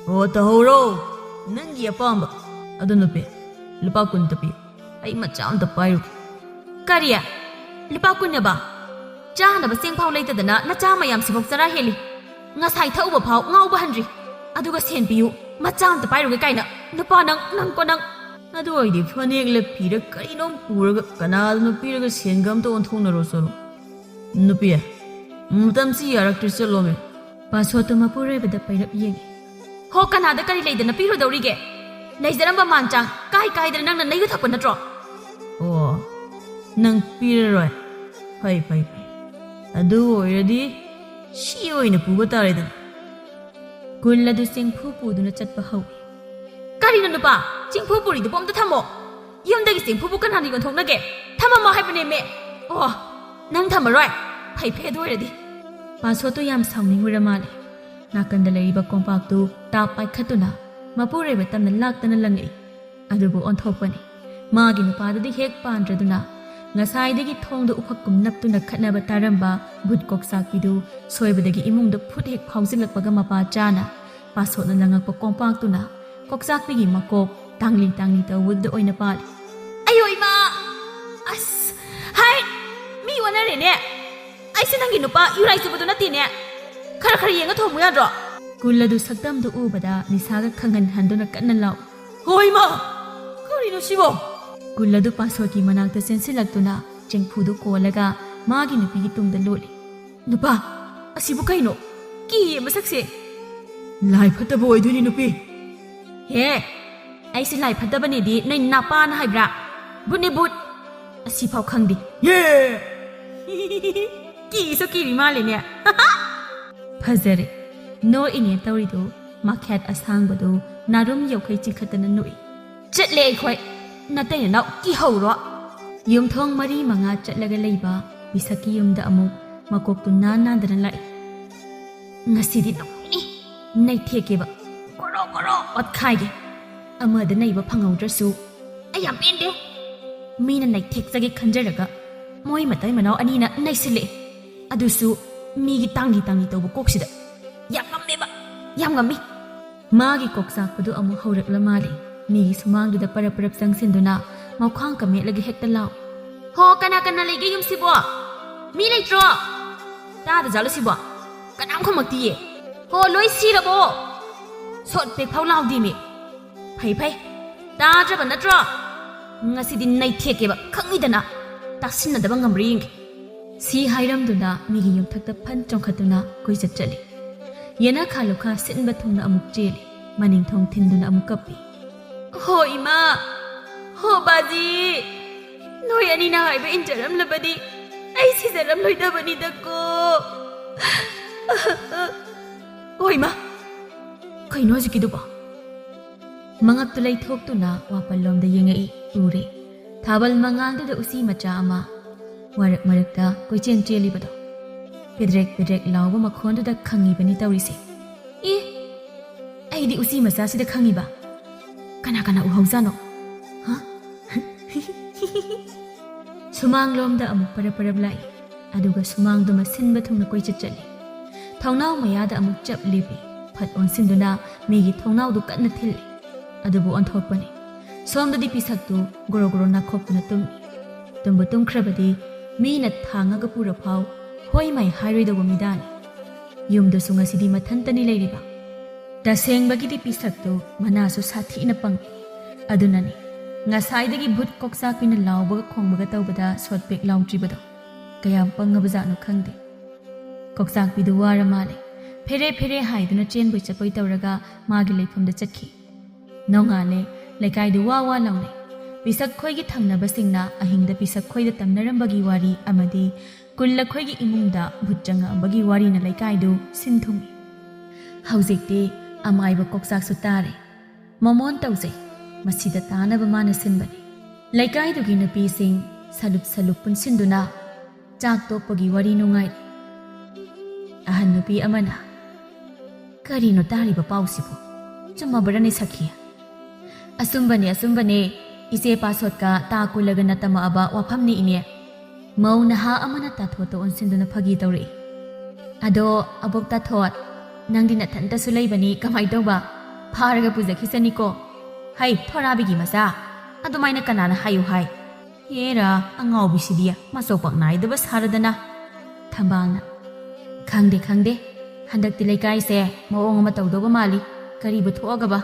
ꯑꯣ, ꯇꯧꯍꯧꯔꯣ, ꯅꯪꯒꯤ ꯑꯄꯥꯝꯕ꯫ ꯑꯗꯨ ꯅꯨꯄꯤ, ꯂꯨꯄꯥ ꯀꯨꯟꯇ ꯄꯤꯌꯨ, ꯑꯩ ꯃꯆꯥ ꯑꯝꯇ ꯄꯥꯏꯔꯨꯒꯦ꯫ ꯀꯔꯤ? ꯂꯨꯄꯥ ꯀꯨꯟ ꯍꯥꯏꯕ? ꯆꯥꯅꯕ ꯆꯦꯡ ꯐꯥꯎ ꯂꯩꯇꯗꯅ ꯅꯆꯥ ꯃꯌꯥꯝꯁꯤꯐꯥꯎ ꯆꯔꯥ ꯍꯦꯜꯂꯤ꯫ ꯉꯁꯥꯏ ꯊꯛꯎꯕ ꯐꯥꯎ ꯉꯥꯎꯕ ꯍꯟꯗ꯭ꯔꯤ, ꯑꯗꯨꯒ ꯁꯦꯟ ꯄꯤꯌꯨ, ꯃꯆꯥ ꯑꯝꯇ ꯄꯥꯏꯔꯨꯒꯦ ꯀꯥꯏꯅ꯫ ꯅꯨꯄꯥ ꯅꯪ, ꯅꯪꯀꯣ ꯅꯪ꯫ ꯑꯗꯨ ꯑꯣꯏꯗꯤ ꯐꯅꯦꯛꯂ ꯐꯤꯔ ꯀꯔꯤꯅꯣꯝ ꯄꯨꯔꯒ ꯀꯅꯥꯗꯅꯣ ꯄꯤꯔꯒ ꯁꯦꯟꯒ ꯑꯝꯇ ꯑꯣꯟꯊꯣꯛꯅꯔꯣ ꯆꯠꯂꯣ꯫ ꯅꯨꯄꯤ, ꯃꯇꯝꯁꯤ ꯌꯥꯔꯛꯇ꯭ꯔꯤ, ꯆꯠꯂꯣꯃꯦ꯫ ꯄꯥꯁꯣꯠꯇꯨ ꯃꯄꯨꯔꯣꯏꯕꯗ ꯄꯩꯔꯞ ꯌꯦꯡꯉꯤ꯫ ꯍꯣ, ꯀꯅꯥꯗ ꯀꯔꯤ ꯂꯩꯗꯅ ꯄꯤꯔꯨꯗꯧꯔꯤꯒꯦ? ꯂꯩꯖꯔꯝꯕ ꯃꯥꯟ ꯆꯥꯡ ꯀꯥꯏ ꯀꯥꯏꯗꯅ ꯅꯪꯅ ꯅꯩꯌꯨ ꯊꯛꯄ ꯅꯠꯇ꯭ꯔꯣ? ꯑꯣ, ꯅꯪ ꯄꯤꯔꯔꯣꯏ? ꯐꯩ, ꯐꯩ, ꯐꯩ꯫ ꯑꯗꯨ ꯑꯣꯏꯔꯗꯤ ꯁꯤ ꯑꯣꯏꯅ ꯄꯨꯕ ꯇꯥꯔꯦꯗꯅ꯫ ꯀꯨꯜ ꯑꯗꯨ ꯆꯦꯡꯐꯨ ꯄꯨꯗꯨꯅ ꯆꯠꯄ ꯍꯧꯏ꯫ ꯀꯔꯤꯅꯣ ꯅꯨꯄꯥ? ꯆꯦꯡꯐꯨ ꯄꯨꯔꯤꯗꯨꯕꯨ ꯑꯝꯇ ꯊꯝꯃꯣ꯫ ꯌꯨꯝꯗꯒꯤ ꯆꯦꯡꯐꯨꯕꯨ ꯀꯅꯥꯅ ꯌꯣꯟꯊꯣꯛꯅꯒꯦ? ꯊꯝꯃꯝꯃꯣ ꯍꯥꯏꯕꯅꯦꯃꯦ꯫ ꯑꯣ, ꯅꯪ ꯊꯝꯃꯔꯣꯏ? ꯐꯩ ꯐꯩ, ꯑꯗꯨ ꯑꯣꯏꯔꯗꯤ꯫ ꯄꯥꯁꯣꯠꯇꯨ ꯌꯥꯝ ꯁꯥꯎꯅꯤꯡꯉꯨꯔ ꯃꯥꯜꯂꯦ꯫ ꯅꯥꯀꯟꯗ ꯂꯩꯔꯤꯕ ꯀꯣꯝꯄꯥꯛꯇꯨ ꯇꯥꯞ ꯄꯥꯏꯈꯠꯇꯨꯅ ꯃꯄꯨꯔꯣꯏꯕ ꯇꯝꯅ ꯂꯥꯛꯇꯅ ꯂꯪꯉꯛꯏ꯫ ꯑꯗꯨꯕꯨ ꯑꯣꯟꯊꯣꯛꯄꯅꯤ꯫ ꯃꯥꯒꯤ ꯅꯨꯄꯥꯗꯨꯗꯤ ꯍꯦꯛ ꯄꯥꯟꯗ꯭ꯔꯗꯨꯅ ꯉꯁꯥꯏꯗꯒꯤ ꯊꯣꯡꯗ ꯎꯐꯛꯀꯨꯝ ꯅꯞꯇꯨꯅ ꯈꯠꯅꯕ ꯇꯥꯔꯝꯕ ꯕꯨꯠ ꯀꯣꯛꯆꯥꯛꯄꯤꯗꯨ ꯁꯣꯏꯕꯗꯒꯤ ꯏꯃꯨꯡꯗ ꯐꯨꯠ ꯍꯦꯛ ꯐꯥꯎꯖꯤꯜꯂꯛꯄꯒ ꯃꯄꯥ ꯆꯥꯅ ꯄꯥꯁꯣꯠꯅ ꯂꯪꯉꯛꯄ ꯀꯣꯝꯄꯥꯛꯇꯨꯅ ꯀꯣꯛꯆꯥꯛꯄꯤꯒꯤ ꯃꯀꯣꯛ ꯇꯥꯡꯂꯤ ꯇꯥꯡꯂꯤ ꯇꯧꯕꯗꯨꯗ ꯑꯣꯏꯅ ꯄꯥꯜꯂꯤ꯫ ꯑꯌꯣ ꯏꯃꯥ! ꯑꯁ! ꯍꯥꯏ! ꯃꯤ ꯑꯣꯟꯅꯔꯦꯅꯦ! ꯑꯩꯁꯦ ꯅꯪꯒꯤ ꯅꯨꯄꯥ ꯌꯨꯔꯥꯏ ꯆꯨꯕꯗꯨ ꯅꯠꯇꯦꯅꯦ! ꯈꯔ ꯈꯔ ꯌꯦꯡꯉ ꯊꯣꯡꯕ ꯌꯥꯗ꯭ꯔꯣ? ꯀꯨꯜ ꯑꯗꯨ ꯁꯛꯇꯝꯗꯨ ꯎꯕꯗ ꯅꯤꯁꯥꯒ ꯈꯪꯍꯟ ꯍꯟꯗꯨꯅ ꯀꯟꯅ ꯂꯥꯎꯏ꯫ ꯍꯣꯏ ꯃꯥ! ꯀꯔꯤꯅꯣ ꯁꯤꯕꯣ? ꯀꯨꯜ ꯑꯗꯨ ꯄꯥꯁꯣꯠꯀꯤ ꯃꯅꯥꯛꯇ ꯆꯦꯟꯁꯤꯜꯂꯛꯇꯨꯅ ꯆꯦꯡꯐꯨꯗꯨ ꯀꯣꯜꯂꯒ ꯃꯥꯒꯤ ꯅꯨꯄꯤꯒꯤ ꯇꯨꯡꯗ ꯂꯣꯠꯂꯤ꯫ ꯅꯨꯄꯥ, ꯑꯁꯤꯕꯨ ꯀꯩꯅꯣ? ꯀꯤꯌꯦ ꯃꯁꯛꯁꯦ꯫ ꯂꯥꯏ ꯐꯠꯇꯕ ꯑꯣꯏꯗꯣꯏꯅꯤ ꯅꯨꯄꯤ꯫ ꯍꯦ, ꯑꯩꯁꯦ ꯂꯥꯏ ꯐꯠꯇꯕꯅꯦꯗꯤ ꯅꯣꯏ ꯅꯄꯥꯅ ꯍꯥꯏꯕ꯭ꯔꯥ? ꯕꯨꯠꯅꯦ ꯕꯨꯠ꯫ ꯑꯁꯤꯐꯥꯎ ꯈꯪꯗꯦ꯫ ꯌꯦ! ꯀꯤꯁꯨ ꯀꯤꯔꯤ ꯃꯥꯜꯂꯦꯅꯦ꯫ ꯐꯖꯔꯦ꯫ ꯅꯣꯛꯏꯅꯦ ꯇꯧꯔꯤꯗꯨ꯫ ꯃꯈꯦꯠ ꯑꯁꯥꯡꯕꯗꯨ ꯅꯥꯔꯨꯝ ꯌꯧꯈꯩ ꯆꯤꯡꯈꯠꯇꯅ ꯅꯣꯛꯏ꯫ ꯆꯠꯂꯦ ꯑꯩꯈꯣꯏ꯫ ꯅꯇꯩ ꯅꯅꯥꯎ ꯀꯤꯍꯧꯔꯣ꯫ ꯌꯨꯝꯊꯣꯡ ꯃꯔꯤ ꯃꯉꯥ ꯆꯠꯂꯒ ꯂꯩꯕ ꯄꯤꯁꯛꯀꯤ ꯌꯨꯝꯗ ꯑꯃꯨꯛ ꯃꯀꯣꯛꯇꯨ ꯅꯥꯟ ꯅꯥꯟꯗꯅ ꯂꯥꯛꯏ꯫ ꯉꯁꯤꯗꯤ ꯅꯨꯡꯉꯥꯏꯅꯤ꯫ ꯅꯩꯊꯦꯛꯀꯦꯕ꯫ ꯒꯣꯔꯣ ꯒꯣꯔꯣ ꯑꯣꯠꯈꯥꯏꯒꯦ꯫ ꯑꯃꯗ ꯅꯩꯕ ꯐꯪꯍꯧꯗ꯭ꯔꯁꯨ꯫ ꯑꯩ ꯌꯥꯝ ꯄꯦꯟꯗꯦ꯫ ꯃꯤꯅ ꯅꯩꯊꯦꯛꯆꯒꯦ ꯈꯟꯖꯔꯒ ꯃꯣꯏ ꯃꯇꯩ ꯃꯅꯥꯎ ꯑꯅꯤꯅ ꯅꯩꯁꯤꯜꯂꯛꯑꯦ꯫ ꯑꯗꯨꯁꯨ ꯃꯤꯒꯤ ꯇꯥꯡꯂꯤ ꯇꯥꯡꯂꯤ ꯇꯧꯕ ꯀꯣꯛꯁꯤꯗ꯫ ꯌꯥꯝ ꯉꯝꯃꯦꯕ꯫ ꯌꯥꯝ ꯉꯝꯃꯤ꯫ ꯃꯥꯒꯤ ꯀꯣꯛꯆꯥꯛꯄꯗꯨ ꯑꯃꯨꯛ ꯍꯧꯔꯛꯂ ꯃꯥꯜꯂꯦ꯫ ꯃꯤꯒꯤ ꯁꯨꯃꯥꯡꯗꯨꯗ ꯄꯔꯞ ꯄꯔꯞ ꯆꯪꯁꯤꯟꯗꯨꯅ ꯃꯈ꯭ꯋꯥꯡ ꯀꯃꯦꯠꯂꯒ ꯍꯦꯛꯇ ꯂꯥꯎ, "ꯍꯣ, ꯀꯅꯥ ꯀꯅꯥ ꯂꯩꯒꯦ ꯌꯨꯝꯁꯤꯕꯣ? ꯃꯤ ꯂꯩꯇ꯭ꯔꯣ? ꯇꯥꯗꯖꯥꯠꯂꯣ ꯁꯤꯕꯣ? ꯀꯅꯥꯝ ꯈꯨꯝꯃꯛꯇꯤꯌꯦ꯫ ꯍꯣ, ꯂꯣꯏ ꯁꯤꯔꯕꯣ? ꯁꯣꯠ ꯄꯦꯛ ꯐꯥꯎ ꯂꯥꯎꯗꯦꯃꯤ꯫ ꯐꯩ ꯐꯩ, ꯇꯥꯗ꯭ꯔꯕ ꯅꯠꯇ꯭ꯔꯣ? ꯉꯁꯤꯗꯤ ꯅꯩꯊꯦꯛꯀꯦꯕ, ꯈꯪꯉꯤꯗꯅ꯫ ꯇꯥꯁꯤꯟꯅꯗꯕ ꯉꯝꯕ꯭ꯔꯥ ꯌꯦꯡꯒꯦ꯫" ꯁꯤ ꯍꯥꯏꯔꯝꯗꯨꯅ ꯃꯤꯒꯤ ꯌꯨꯝꯊꯛꯇ ꯐꯟ ꯆꯣꯡꯈꯠꯇꯨꯅ ꯀꯣꯏꯆꯠ ꯆꯠꯂꯤ꯫ ꯌꯦꯅꯈꯥ ꯂꯨꯈꯥ ꯁꯤꯟꯕ ꯊꯨꯡꯅ ꯑꯃꯨꯛ ꯆꯦꯜꯂꯤ꯫ ꯃꯅꯤꯡ ꯊꯣꯡ ꯊꯤꯟꯗꯨꯅ ꯑꯃꯨꯛ ꯀꯞꯄꯤ꯫ "ꯍꯣ ꯏꯃꯥ, ꯍꯣ ꯕꯥꯖꯤ, ꯅꯣꯏ ꯑꯅꯤꯅ ꯍꯥꯏꯕ ꯏꯟꯖꯔꯝꯂꯕꯗꯤ ꯑꯩ ꯁꯤꯖꯔꯝꯂꯣꯏꯗꯕꯅꯤꯗꯀꯣ꯫" "ꯍꯣ ꯏꯃꯥ, ꯀꯩꯅꯣ ꯍꯧꯖꯤꯛꯀꯤꯗꯨꯕꯣ?" ꯃꯉꯛꯇꯨ ꯂꯩꯊꯣꯛꯇꯨꯅ ꯋꯥꯄꯜꯂꯣꯝꯗ ꯌꯦꯡꯉꯛꯏ, ꯎꯔꯦ꯫ ꯊꯥꯕꯜ ꯃꯉꯥꯜꯗꯨꯗ ꯎꯆꯤ ꯃꯆꯥ ꯑꯃ ꯃꯔꯛ ꯃꯔꯛꯇ ꯀꯣꯏꯆꯦꯟ ꯆꯦꯜꯂꯤꯕꯗꯣ꯫ ꯄꯦꯗ꯭ꯔꯦꯛ ꯄꯦꯗ꯭ꯔꯦꯛ ꯂꯥꯎꯕ ꯃꯈꯣꯟꯗꯨꯗ ꯈꯪꯉꯤꯕꯅꯤ ꯇꯧꯔꯤꯁꯦ꯫ "ꯑꯦ, ꯑꯩꯗꯤ ꯎꯆꯤ ꯃꯆꯥꯁꯤꯗ ꯈꯪꯉꯤꯕ꯫ ꯀꯅꯥ ꯀꯅꯥ ꯎꯍꯧꯖꯥꯠꯅꯣ? ꯍꯥ?" ꯁꯨꯃꯥꯡꯂꯣꯝꯗ ꯑꯃꯨꯛ ꯄꯔꯞ ꯄꯔꯞ ꯂꯥꯛꯏ꯫ ꯑꯗꯨꯒ ꯁꯨꯃꯥꯡꯗꯨꯃ ꯁꯤꯟꯕ ꯊꯨꯡꯅ ꯀꯣꯏꯆꯠ ꯆꯠꯂꯤ꯫ ꯊꯣꯡꯅꯥꯎ ꯃꯌꯥꯗ ꯑꯃꯨꯛ ꯆꯞ ꯂꯦꯞꯄꯤ꯫ ꯐꯠ ꯑꯣꯟꯁꯤꯟꯗꯨꯅ ꯃꯤꯒꯤ ꯊꯣꯡꯅꯥꯎꯗꯨ ꯀꯟꯅ ꯊꯤꯜꯂꯤ꯫ ꯑꯗꯨꯕꯨ ꯑꯣꯟꯊꯣꯛꯄꯅꯤ꯫ ꯁꯣꯝꯗꯗꯤ ꯄꯤꯁꯛꯇꯨ ꯒꯣꯔꯣ ꯒꯣꯔꯣ ꯅꯥꯈꯣꯛꯇꯨꯅ ꯇꯨꯝꯃꯤ꯫ ꯇꯨꯝꯕꯨ ꯇꯨꯝꯈ꯭ꯔꯕꯗꯤ ꯃꯤꯅ ꯊꯥꯡꯉꯒ ꯄꯨꯔꯐꯥꯎ ꯍꯣꯏ ꯃꯥꯏ ꯍꯥꯏꯔꯣꯏꯗꯧꯕ ꯃꯤꯗꯥꯅꯤ꯫ ꯌꯨꯝꯗꯁꯨ ꯉꯁꯤꯗꯤ ꯃꯊꯟꯇꯅꯤ ꯂꯩꯔꯤꯕ꯫ ꯇꯁꯦꯡꯕꯒꯤꯗꯤ ꯄꯤꯁꯛꯇꯨ ꯃꯅꯥꯁꯨ ꯁꯥꯊꯤꯅ ꯄꯪꯉꯤ꯫ ꯑꯗꯨꯅꯅꯤ ꯉꯁꯥꯏꯗꯒꯤ ꯚꯨꯠ ꯀꯣꯛꯆꯥꯛꯄꯤꯅ ꯂꯥꯎꯕꯒ ꯈꯣꯡꯕꯒ ꯇꯧꯕꯗ ꯁꯣꯠ ꯄꯦꯛ ꯂꯥꯎꯗ꯭ꯔꯤꯕꯗꯣ꯫ ꯀꯌꯥꯝ ꯄꯪꯉꯕꯖꯥꯠꯅꯣ ꯈꯪꯗꯦ꯫ ꯀꯣꯛꯆꯥꯛꯄꯤꯗꯨ ꯋꯥꯔ ꯃꯥꯜꯂꯦ꯫ ꯐꯦꯔꯦ ꯐꯦꯔꯦ ꯍꯥꯏꯗꯨꯅ ꯆꯦꯟꯕꯣꯏ ꯆꯠꯄꯣꯏ ꯇꯧꯔꯒ ꯃꯥꯒꯤ ꯂꯩꯐꯝꯗ ꯆꯠꯈꯤ꯫ ꯅꯣꯡꯉꯥꯜꯂꯦ꯫ ꯂꯩꯀꯥꯏꯗꯨ ꯋꯥ ꯋꯥ ꯂꯥꯎꯅꯩ꯫ ꯄꯤꯁꯛ ꯈꯣꯏꯒꯤ ꯊꯪꯅꯕꯁꯤꯡꯅ ꯑꯍꯤꯡꯗ ꯄꯤꯁꯛ ꯈꯣꯏꯗ ꯇꯝꯅꯔꯝꯕꯒꯤ ꯋꯥꯔꯤ ꯑꯃꯗꯤ ꯀꯨꯜꯂ ꯈꯣꯏꯒꯤ ꯏꯃꯨꯡꯗ ꯚꯨꯠ ꯆꯪꯉꯛꯑꯝꯕꯒꯤ ꯋꯥꯔꯤꯅ ꯂꯩꯀꯥꯏꯗꯨ ꯁꯤꯟ ꯊꯨꯡꯉꯤ꯫ ꯍꯧꯖꯤꯛꯇꯤ ꯑꯃꯥꯏꯕ ꯀꯣꯛꯆꯥꯛꯁꯨ ꯇꯥꯔꯦ꯫ ꯃꯃꯣꯟ ꯇꯧꯖꯩ꯫ ꯃꯁꯤꯗ ꯇꯥꯅꯕ ꯃꯥꯅ ꯁꯤꯟꯕꯅꯤ꯫ ꯂꯩꯀꯥꯏꯗꯨꯒꯤ ꯅꯨꯄꯤꯁꯤꯡ ꯁꯂꯨꯞ ꯁꯂꯨꯞ ꯄꯨꯟꯁꯤꯟꯗꯨꯅ ꯆꯥꯛ ꯇꯣꯛꯄꯒꯤ ꯋꯥꯔꯤ ꯅꯨꯡꯉꯥꯏꯔꯤ꯫ ꯑꯍꯟ ꯅꯨꯄꯤ ꯑꯃꯅ, "ꯀꯔꯤꯅꯣ ꯇꯥꯔꯤꯕ ꯄꯥꯎꯁꯤꯕꯨ? ꯆꯨꯝꯃꯕ꯭ꯔꯅꯦ ꯁꯈꯤ?" "ꯑꯆꯨꯝꯕꯅꯦ, ꯑꯆꯨꯝꯕꯅꯦ꯫ ꯏꯆꯦ ꯄꯥꯁꯣꯠꯀ ꯇꯥ ꯀꯨꯜꯂꯒꯅ ꯇꯝꯃꯛꯑꯕ ꯋꯥꯐꯝꯅꯤ ꯏꯅꯦ꯫" ꯃꯧ ꯅꯍꯥ ꯑꯃꯅ ꯇꯥꯊꯣꯠꯇ ꯑꯣꯟꯁꯤꯟꯗꯨꯅ ꯐꯥꯒꯤ ꯇꯧꯔꯛꯏ꯫ "ꯑꯗꯣ ꯑꯕꯣꯛ ꯇꯥꯊꯣꯠ, ꯅꯪꯗꯤ ꯅꯊꯟꯇꯁꯨ ꯂꯩꯕꯅꯤ, ꯀꯃꯥꯏ ꯇꯧꯕ?" ꯐꯥꯔꯒ ꯄꯨꯖꯈꯤꯁꯅꯤꯀꯣ꯫ ꯍꯩ, ꯊꯣꯔꯥꯕꯤꯒꯤ ꯃꯆꯥ, ꯑꯗꯨꯃꯥꯏꯅ ꯀꯅꯥꯅ ꯍꯥꯏꯌꯨ ꯍꯥꯏ? ꯍꯦꯔꯥ, ꯑꯉꯥꯎꯕꯤꯁꯤꯗꯤ ꯃꯆꯧ ꯄꯛ ꯅꯥꯏꯗꯕ ꯁꯥꯔꯗꯅ꯫ ꯊꯝꯕꯥꯜꯅ, "ꯈꯪꯗꯦ, ꯈꯪꯗꯦ꯫ ꯍꯟꯗꯛꯇꯤ ꯂꯩꯀꯥꯏꯁꯦ ꯃꯑꯣꯡ ꯑꯃ ꯇꯧꯗꯧꯕ ꯃꯥꯜꯂꯤ꯫ ꯀꯔꯤꯕꯨ ꯊꯣꯛꯑꯒꯕ?"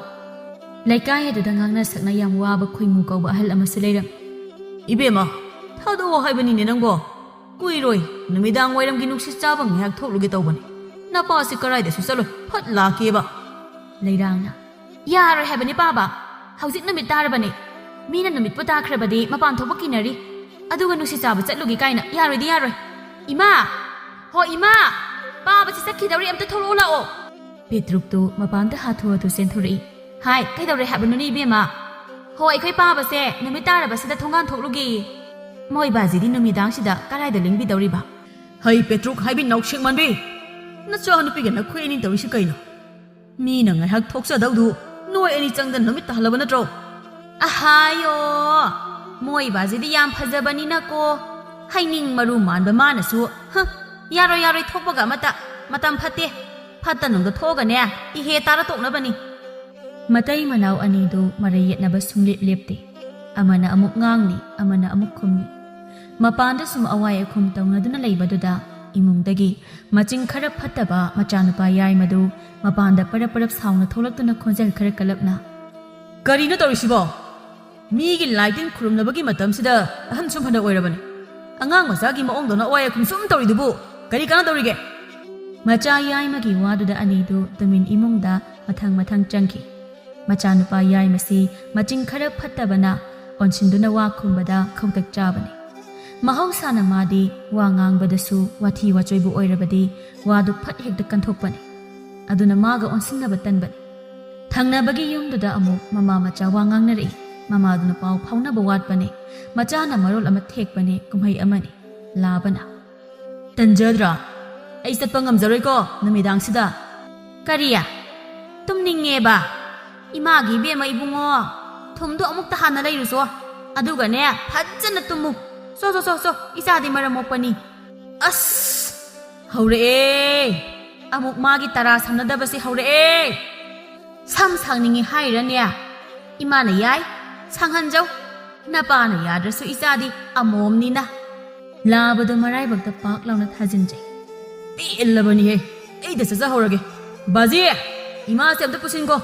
ꯂꯩꯀꯥꯏ ꯑꯗꯨꯗ ꯉꯥꯡꯅ ꯁꯛꯅ ꯌꯥꯝ ꯋꯥꯕ ꯈꯣꯏꯃꯨ ꯀꯧꯕ ꯑꯍꯜ ꯑꯃꯁꯨ ꯂꯩꯔꯝ꯫ "ꯏꯕꯦꯝꯃ, ꯊꯥꯗꯣꯛꯑꯣ ꯍꯥꯏꯕꯅꯤꯅꯦ ꯅꯪꯕꯣ꯫ ꯀꯨꯏꯔꯣꯏ, ꯅꯨꯃꯤꯗꯥꯡ ꯋꯥꯏꯔꯝꯒꯤ ꯅꯨꯡꯁꯤꯠ ꯆꯥꯕ ꯉꯥꯏꯍꯥꯛ ꯊꯣꯛꯂꯨꯒꯦ ꯇꯧꯕꯅꯤ꯫ ꯅꯄꯥꯁꯤ ꯀꯔꯥꯏꯗꯁꯨ ꯆꯠꯂꯣꯏ, ꯐꯠ ꯂꯥꯛꯀꯦꯕ꯫" ꯂꯩꯔꯥꯡꯅ, "ꯌꯥꯔꯣꯏ ꯍꯥꯏꯕꯅꯤ ꯄꯥꯕ꯫ ꯍꯧꯖꯤꯛ ꯅꯨꯃꯤꯠ ꯇꯥꯔꯕꯅꯤ꯫ ꯃꯤꯅ ꯅꯨꯃꯤꯠꯄꯨ ꯇꯥꯈ꯭ꯔꯕꯗꯤ ꯃꯄꯥꯟ ꯊꯣꯛꯄ ꯀꯤꯅꯔꯤ꯫ ꯑꯗꯨꯒ ꯅꯨꯡꯁꯤꯠ ꯆꯥꯕ ꯆꯠꯂꯨꯒꯦ ꯀꯥꯏꯅ ꯌꯥꯔꯣꯏꯗꯤ ꯌꯥꯔꯣꯏ꯫ ꯏꯃꯥ! ꯍꯣ ꯏꯃꯥ! ꯄꯥꯕꯁꯤ ꯆꯠꯈꯤꯗꯧꯔꯤ, ꯑꯝꯇ ꯊꯣꯛꯂꯛꯑꯣ ꯂꯥꯛꯑꯣ꯫" ꯄꯦꯇ꯭ꯔꯨꯛꯇꯨ ꯃꯄꯥꯟꯗ ꯍꯥꯊꯨ ꯍꯥꯊꯨ ꯆꯦꯟꯊꯣꯔꯛꯏ꯫ "ꯍꯥꯏ, ꯀꯩꯗꯧꯔꯦ ꯍꯥꯏꯕꯅꯣꯅꯦ ꯏꯕꯦꯝꯃ? ꯍꯣ, ꯑꯩꯈꯣꯏ ꯄꯥꯕꯁꯦ ꯅꯨꯃꯤꯠ ꯇꯥꯔꯕꯁꯤꯗ ꯊꯣꯡꯒꯥꯟ ꯊꯣꯛꯂꯨꯒꯦꯌꯦ꯫ ꯃꯣꯏ ꯕꯥꯖꯤꯗꯤ ꯅꯨꯃꯤꯗꯥꯡꯁꯤꯗ ꯀꯗꯥꯏꯗ ꯂꯦꯡꯕꯤꯗꯧꯔꯤꯕ?" "ꯍꯩ ꯄꯦꯇ꯭ꯔꯨꯛ ꯍꯥꯏꯕꯤ ꯅꯥꯎꯁꯦꯛ ꯃꯥꯟꯕꯤ! ꯅꯆꯥꯅꯨꯄꯤꯒ ꯅꯈꯣꯏ ꯑꯅꯤ ꯇꯧꯔꯤꯁꯤ ꯀꯩꯅꯣ? ꯃꯤꯅ ꯉꯥꯏꯍꯥꯛ ꯊꯣꯛꯆꯗꯧꯗꯨ ꯅꯣꯏ ꯑꯅꯤ ꯆꯪꯗꯅ ꯅꯨꯃꯤꯠ ꯇꯥꯍꯜꯂꯕ ꯅꯠꯇ꯭ꯔꯣ?" "ꯑꯍꯥꯌꯣ, ꯃꯣꯏ ꯕꯥꯖꯤꯗꯤ ꯌꯥꯝ ꯐꯖꯕꯅꯤꯅꯀꯣ꯫ ꯍꯩꯅꯤꯡ ꯃꯔꯨ ꯃꯥꯟꯕ ꯃꯥꯅꯁꯨ꯫ ꯍ, ꯌꯥꯔꯣꯏ, ꯌꯥꯔꯣꯏ, ꯊꯣꯛꯄꯒ ꯑꯃꯠꯇ꯫ ꯃꯇꯝ ꯐꯠꯇꯦ꯫ ꯐꯠꯇ ꯅꯨꯡꯗ ꯊꯣꯛꯑꯒꯅꯦ, ꯏꯍꯦ ꯇꯥꯔ ꯇꯣꯛꯅꯕꯅꯤ꯫" ꯃꯇꯩ ꯃꯅꯥꯎ ꯑꯅꯤꯗꯨ ꯃꯔꯩ ꯌꯦꯠꯅꯕ ꯁꯨꯡꯂꯦꯞ ꯂꯦꯞꯇꯦ꯫ ꯑꯃꯅ ꯑꯃꯨꯛ ꯉꯥꯡꯂꯤ, ꯑꯃꯅ ꯑꯃꯨꯛ ꯈꯨꯝꯂꯤ꯫ ꯃꯄꯥꯟꯗ ꯁꯨꯝ ꯑꯋꯥꯏ ꯑꯈꯨꯝ ꯇꯧꯅꯗꯨꯅ ꯂꯩꯕꯗꯨꯗ ꯏꯃꯨꯡꯗꯒꯤ ꯃꯆꯤꯡ ꯈꯔ ꯐꯠꯇꯕ ꯃꯆꯥꯅꯨꯄꯥ ꯌꯥꯏꯃꯗꯨ ꯃꯄꯥꯟꯗ ꯄꯔꯞ ꯄꯔꯞ ꯁꯥꯎꯅ ꯊꯣꯛꯂꯛꯇꯨꯅ ꯈꯣꯟꯖꯦꯜ ꯈꯔ ꯀꯜꯂꯞꯅ, "ꯀꯔꯤꯅꯣ ꯇꯧꯔꯤꯁꯤꯕꯣ? ꯃꯤꯒꯤ ꯂꯥꯏ ꯇꯤꯟ ꯈꯨꯔꯨꯝꯅꯕꯒꯤ ꯃꯇꯝꯁꯤꯗ ꯑꯍꯟ ꯁꯨꯝ ꯐꯅ ꯑꯣꯏꯔꯕꯅꯤ꯫ ꯑꯉꯥꯡ ꯃꯆꯥꯒꯤ ꯃꯑꯣꯡꯗꯧꯅ ꯑꯋꯥꯏ ꯑꯈꯨꯝ ꯁꯨꯝ ꯇꯧꯔꯤꯗꯨꯕꯨ ꯀꯔꯤ ꯀꯥꯟꯅꯗꯧꯔꯤꯒꯦ?" ꯃꯆꯥ ꯌꯥꯏꯃꯒꯤ ꯋꯥꯗꯨꯗ ꯑꯅꯤꯗꯨ ꯇꯨꯃꯤꯟ ꯏꯃꯨꯡꯗ ꯃꯊꯪ ꯃꯊꯪ ꯆꯪꯈꯤ꯫ ꯃꯆꯥꯅꯨꯄꯥ ꯌꯥꯏꯃꯁꯤ ꯃꯆꯤꯡ ꯈꯔ ꯐꯠꯇꯕꯅ ꯑꯣꯟꯁꯤꯟꯗꯨꯅ ꯋꯥ ꯈꯨꯝꯕꯗ ꯈꯧꯇꯛ ꯆꯥꯕꯅꯤ꯫ ꯃꯍꯧꯁꯥꯅ ꯃꯥꯗꯤ ꯋꯥ ꯉꯥꯡꯕꯗꯁꯨ ꯋꯥꯊꯤ ꯋꯥꯆꯣꯏꯕꯨ ꯑꯣꯏꯔꯕꯗꯤ ꯋꯥꯗꯨ ꯐꯠ ꯍꯦꯛꯇ ꯀꯟꯊꯣꯛꯄꯅꯤ꯫ ꯑꯗꯨꯅ ꯃꯥꯒ ꯑꯣꯟꯁꯤꯟꯅꯕ ꯇꯟꯕꯅꯤ꯫ ꯊꯪꯅꯕꯒꯤ ꯌꯨꯝꯗꯨꯗ ꯑꯃꯨꯛ ꯃꯃꯥ ꯃꯆꯥ ꯋꯥ ꯉꯥꯡꯅꯔꯛꯏ꯫ ꯃꯃꯥꯗꯨꯅ ꯄꯥꯎ ꯐꯥꯎꯅꯕ ꯋꯥꯠꯄꯅꯦ꯫ ꯃꯆꯥꯅ ꯃꯔꯣꯜ ꯑꯃ ꯊꯦꯛꯄꯅꯦ, ꯀꯨꯝꯍꯩ ꯑꯃꯅꯤ꯫ ꯂꯥꯕꯅ, "ꯇꯟꯖꯗ꯭ꯔꯥ? ꯑꯩ ꯆꯠꯄ ꯉꯝꯖꯔꯣꯏꯀꯣ ꯅꯨꯃꯤꯗꯥꯡꯁꯤꯗ꯫" "ꯀꯔꯤ? ꯇꯨꯝꯅꯤꯡꯉꯦꯕ? ꯏꯃꯥꯒꯤ ꯏꯕꯦꯝꯃ ꯏꯕꯨꯡꯉꯣ, ꯊꯨꯝꯗꯣ ꯑꯃꯨꯛꯇ ꯍꯥꯟꯅ ꯂꯩꯔꯨꯆꯣ꯫ ꯑꯗꯨꯒꯅꯦ, ꯐꯖꯅ ꯇꯨꯝꯃꯨ꯫ ꯆꯣ, ꯆꯣ, ꯆꯣ, ꯆꯣ, ꯏꯆꯥꯗꯤ ꯃꯔꯝ ꯃꯣꯛꯄꯅꯤ꯫" ꯑꯁ! ꯍꯧꯔꯛꯑꯦ꯫ ꯑꯃꯨꯛ ꯃꯥꯒꯤ ꯇꯔꯥ ꯁꯝꯅꯗꯕꯁꯦ ꯍꯧꯔꯛꯑꯦ꯫ "ꯁꯝ ꯁꯥꯡꯅꯤꯡꯉꯤ ꯍꯥꯏꯔꯅꯦ? ꯏꯃꯥꯅ ꯌꯥꯏ, ꯁꯥꯡꯍꯟꯖꯧ꯫ ꯅꯄꯥꯅ ꯌꯥꯗ꯭ꯔꯁꯨ ꯏꯆꯥꯗꯤ ꯑꯃꯣꯝꯅꯤꯅ꯫" ꯂꯥꯕꯗꯣ ꯃꯔꯥꯏꯕꯛꯇ ꯄꯥꯛ ꯂꯥꯎꯅ ꯊꯥꯖꯤꯟꯖꯩ꯫ "ꯄꯦꯜꯂꯕꯅꯤꯍꯦ, ꯑꯩꯗ ꯆꯠꯆꯍꯧꯔꯒꯦ꯫ ꯕꯥꯖꯤ, ꯏꯃꯥꯁꯦ ꯑꯝꯇ ꯄꯨꯁꯤꯟꯈꯣ꯫"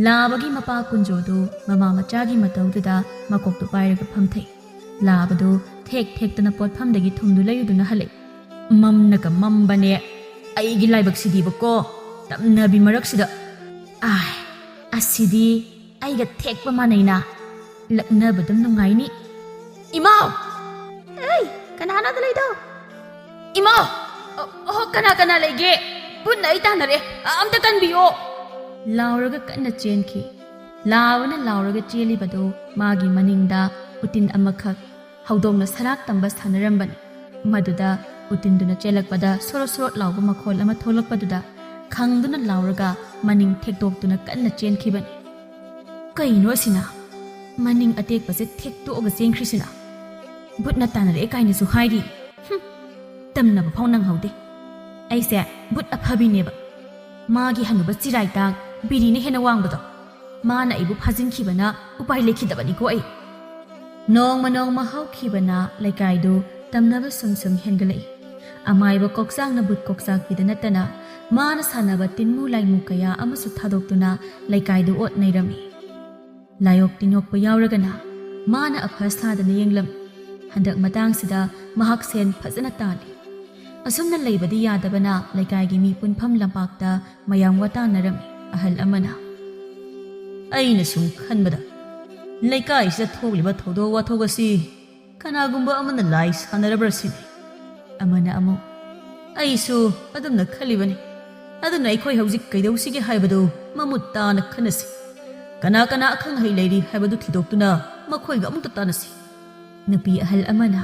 ꯂꯥꯕꯒꯤ ꯃꯄꯥ ꯀꯨꯟꯖꯣꯗꯨ ꯃꯃꯥ ꯃꯆꯥꯒꯤ ꯃꯇꯧꯗꯨꯗ ꯃꯀꯣꯛꯇꯨ ꯄꯥꯏꯔꯒ ꯐꯝꯊꯩ꯫ ꯂꯥꯕꯗꯨ ꯊꯦꯛ ꯊꯦꯛꯇꯅ ꯄꯣꯠꯐꯝꯗꯒꯤ ꯊꯨꯝꯗꯨ ꯂꯩꯔꯨꯗꯨꯅ ꯍꯜꯂꯛꯏ꯫ "ꯃꯝꯅꯒ ꯃꯝꯕꯅꯦ, ꯑꯩꯒꯤ ꯂꯥꯏꯕꯛꯁꯤꯗꯤꯕꯀꯣ, ꯇꯝꯅꯕꯤ ꯃꯔꯛꯁꯤꯗ꯫ ꯑꯥꯏ, ꯑꯁꯤꯗꯤ ꯑꯩꯒ ꯊꯦꯛꯄ ꯃꯥꯟꯅꯩꯅ, ꯂꯛꯅꯕꯗꯨꯝ ꯅꯨꯡꯉꯥꯏꯅꯤ꯫ ꯏꯃꯥꯎ!" "ꯑꯩ, ꯀꯅꯥꯅꯣ ꯑꯗ ꯂꯩꯗꯣ?" "ꯏꯃꯥꯎ! ꯑ, ꯑꯍꯣ, ꯀꯅꯥ ꯀꯅꯥ ꯂꯩꯒꯦ? ꯚꯨꯠꯅ ꯑꯩ ꯇꯥꯟꯅꯔꯦ, ꯑ, ꯑꯝꯇ ꯀꯟꯕꯤꯌꯣ!" ꯂꯥꯎꯔꯒ ꯀꯟꯅ ꯆꯦꯟꯈꯤ꯫ ꯂꯥꯕꯅ ꯂꯥꯎꯔꯒ ꯆꯦꯜꯂꯤꯕꯗꯨ ꯃꯥꯒꯤ ꯃꯅꯤꯡꯗ ꯎꯇꯤꯟ ꯑꯃꯈꯛ ꯍꯧꯗꯣꯡꯅ ꯁꯔꯥꯛ ꯇꯝꯕ ꯁꯥꯟꯅꯔꯝꯕꯅꯤ꯫ ꯃꯗꯨꯗ ꯎꯇꯤꯟꯗꯨꯅ ꯆꯦꯜꯂꯛꯄꯗ ꯁꯣꯔꯣꯠ ꯁꯣꯔꯣꯠ ꯂꯥꯎꯕ ꯃꯈꯣꯜ ꯑꯃ ꯊꯣꯛꯂꯛꯄꯗꯨꯗ ꯈꯪꯗꯨꯅ ꯂꯥꯎꯔꯒ ꯃꯅꯤꯡ ꯊꯦꯛꯇꯣꯛꯇꯨꯅ ꯀꯟꯅ ꯆꯦꯟꯈꯤꯕꯅꯤ꯫ "ꯀꯩꯅꯣ ꯑꯁꯤꯅ? ꯃꯅꯤꯡ ꯑꯇꯦꯛꯄꯁꯦ ꯊꯦꯛꯇꯣꯛꯑꯒ ꯆꯦꯟꯈ꯭ꯔꯤꯁꯤꯅ? ꯚꯨꯠꯅ ꯇꯥꯟꯅꯔꯛꯑꯦ ꯀꯥꯏꯅꯁꯨ ꯍꯥꯏꯔꯤ꯫ ꯍꯨꯝ, ꯇꯝꯅꯕ ꯐꯥꯎ ꯅꯪꯍꯧꯗꯦ꯫ ꯑꯩꯁꯦ ꯚꯨꯠ ꯑꯐꯕꯤꯅꯦꯕ꯫ ꯃꯥꯒꯤ ꯍꯅꯨꯕ ꯆꯤꯔꯥꯏꯇꯥꯡ ꯕꯤꯔꯤꯅ ꯍꯦꯟꯅ ꯋꯥꯡꯕꯗꯣ, ꯃꯥꯅ ꯑꯩꯕꯨ ꯐꯥꯖꯤꯟꯈꯤꯕꯅ ꯎꯄꯥꯏ ꯂꯩꯈꯤꯗꯕꯅꯤꯀꯣ ꯑꯩ꯫" ꯅꯣꯡꯃ ꯅꯣꯡꯃ ꯍꯧꯈꯤꯕꯅ ꯂꯩꯀꯥꯏꯗꯨ ꯇꯝꯅꯕ ꯁꯨꯝ ꯁꯨꯝ ꯍꯦꯟꯒꯠꯂꯛꯏ꯫ ꯑꯃꯥꯏꯕ ꯀꯣꯛꯆꯥꯛꯅ ꯚꯨꯠ ꯀꯣꯛꯆꯥꯛꯄꯤꯗ ꯅꯠꯇꯅ ꯃꯥꯅ ꯁꯥꯟꯅꯕ ꯇꯤꯟꯃꯨ ꯂꯥꯏꯃꯨ ꯀꯌꯥ ꯑꯃꯁꯨ ꯊꯥꯗꯣꯛꯇꯨꯅ ꯂꯩꯀꯥꯏꯗꯨ ꯑꯣꯠ ꯅꯩꯔꯝꯃꯤ꯫ ꯂꯥꯏꯑꯣꯛ ꯇꯤꯟꯑꯣꯛꯄ ꯌꯥꯎꯔꯒꯅ ꯃꯥꯅ ꯑꯐ ꯁꯥꯗꯅ ꯌꯦꯡꯂꯝꯃꯤ꯫ ꯍꯟꯗꯛ ꯃꯇꯥꯡꯁꯤꯗ ꯃꯍꯥꯛ ꯁꯦꯟ ꯐꯖꯅ ꯇꯥꯜꯂꯤ꯫ ꯑꯁꯨꯝꯅ ꯂꯩꯕꯗꯤ ꯌꯥꯗꯕꯅ ꯂꯩꯀꯥꯏꯒꯤ ꯃꯤ ꯄꯨꯟꯐꯝ ꯂꯝꯄꯥꯛꯇ ꯃꯌꯥꯝ ꯋꯥꯇꯥꯅꯔꯝꯃꯤ꯫ ꯑꯍꯜ ꯑꯃꯅ, "ꯑꯩꯅ ꯁꯨꯝ ꯈꯟꯕꯗ ꯂꯩꯀꯥꯏꯁꯤꯗ ꯊꯣꯛꯂꯤꯕ ꯊꯧꯗꯣꯛ ꯋꯥꯊꯣꯛ ꯑꯁꯤ ꯀꯅꯥꯒꯨꯝꯕ ꯑꯃꯅ ꯂꯥꯏ ꯁꯥꯟꯅꯔꯕ꯭ꯔꯥ ꯁꯤꯅꯤ꯫" ꯑꯃꯅ ꯑꯃꯨꯛ, "ꯑꯩꯁꯨ ꯑꯗꯨꯝꯅ ꯈꯜꯂꯤꯕꯅꯤ꯫ ꯑꯗꯨꯅ ꯑꯩꯈꯣꯏ ꯍꯧꯖꯤꯛ ꯀꯩꯗꯧꯁꯤꯒꯦ ꯍꯥꯏꯕꯗꯨ ꯃꯃꯨꯠ ꯇꯥꯅ ꯈꯟꯅꯁꯤ꯫ ꯀꯅꯥ ꯀꯅꯥ ꯑꯈꯪ ꯑꯍꯩ ꯂꯩꯔꯤ ꯍꯥꯏꯕꯗꯨ ꯊꯤꯗꯣꯛꯇꯨꯅ ꯃꯈꯣꯏꯒ ꯑꯃꯨꯛꯇ ꯇꯥꯟꯅꯁꯤ꯫" ꯅꯨꯄꯤ ꯑꯍꯜ ꯑꯃꯅ,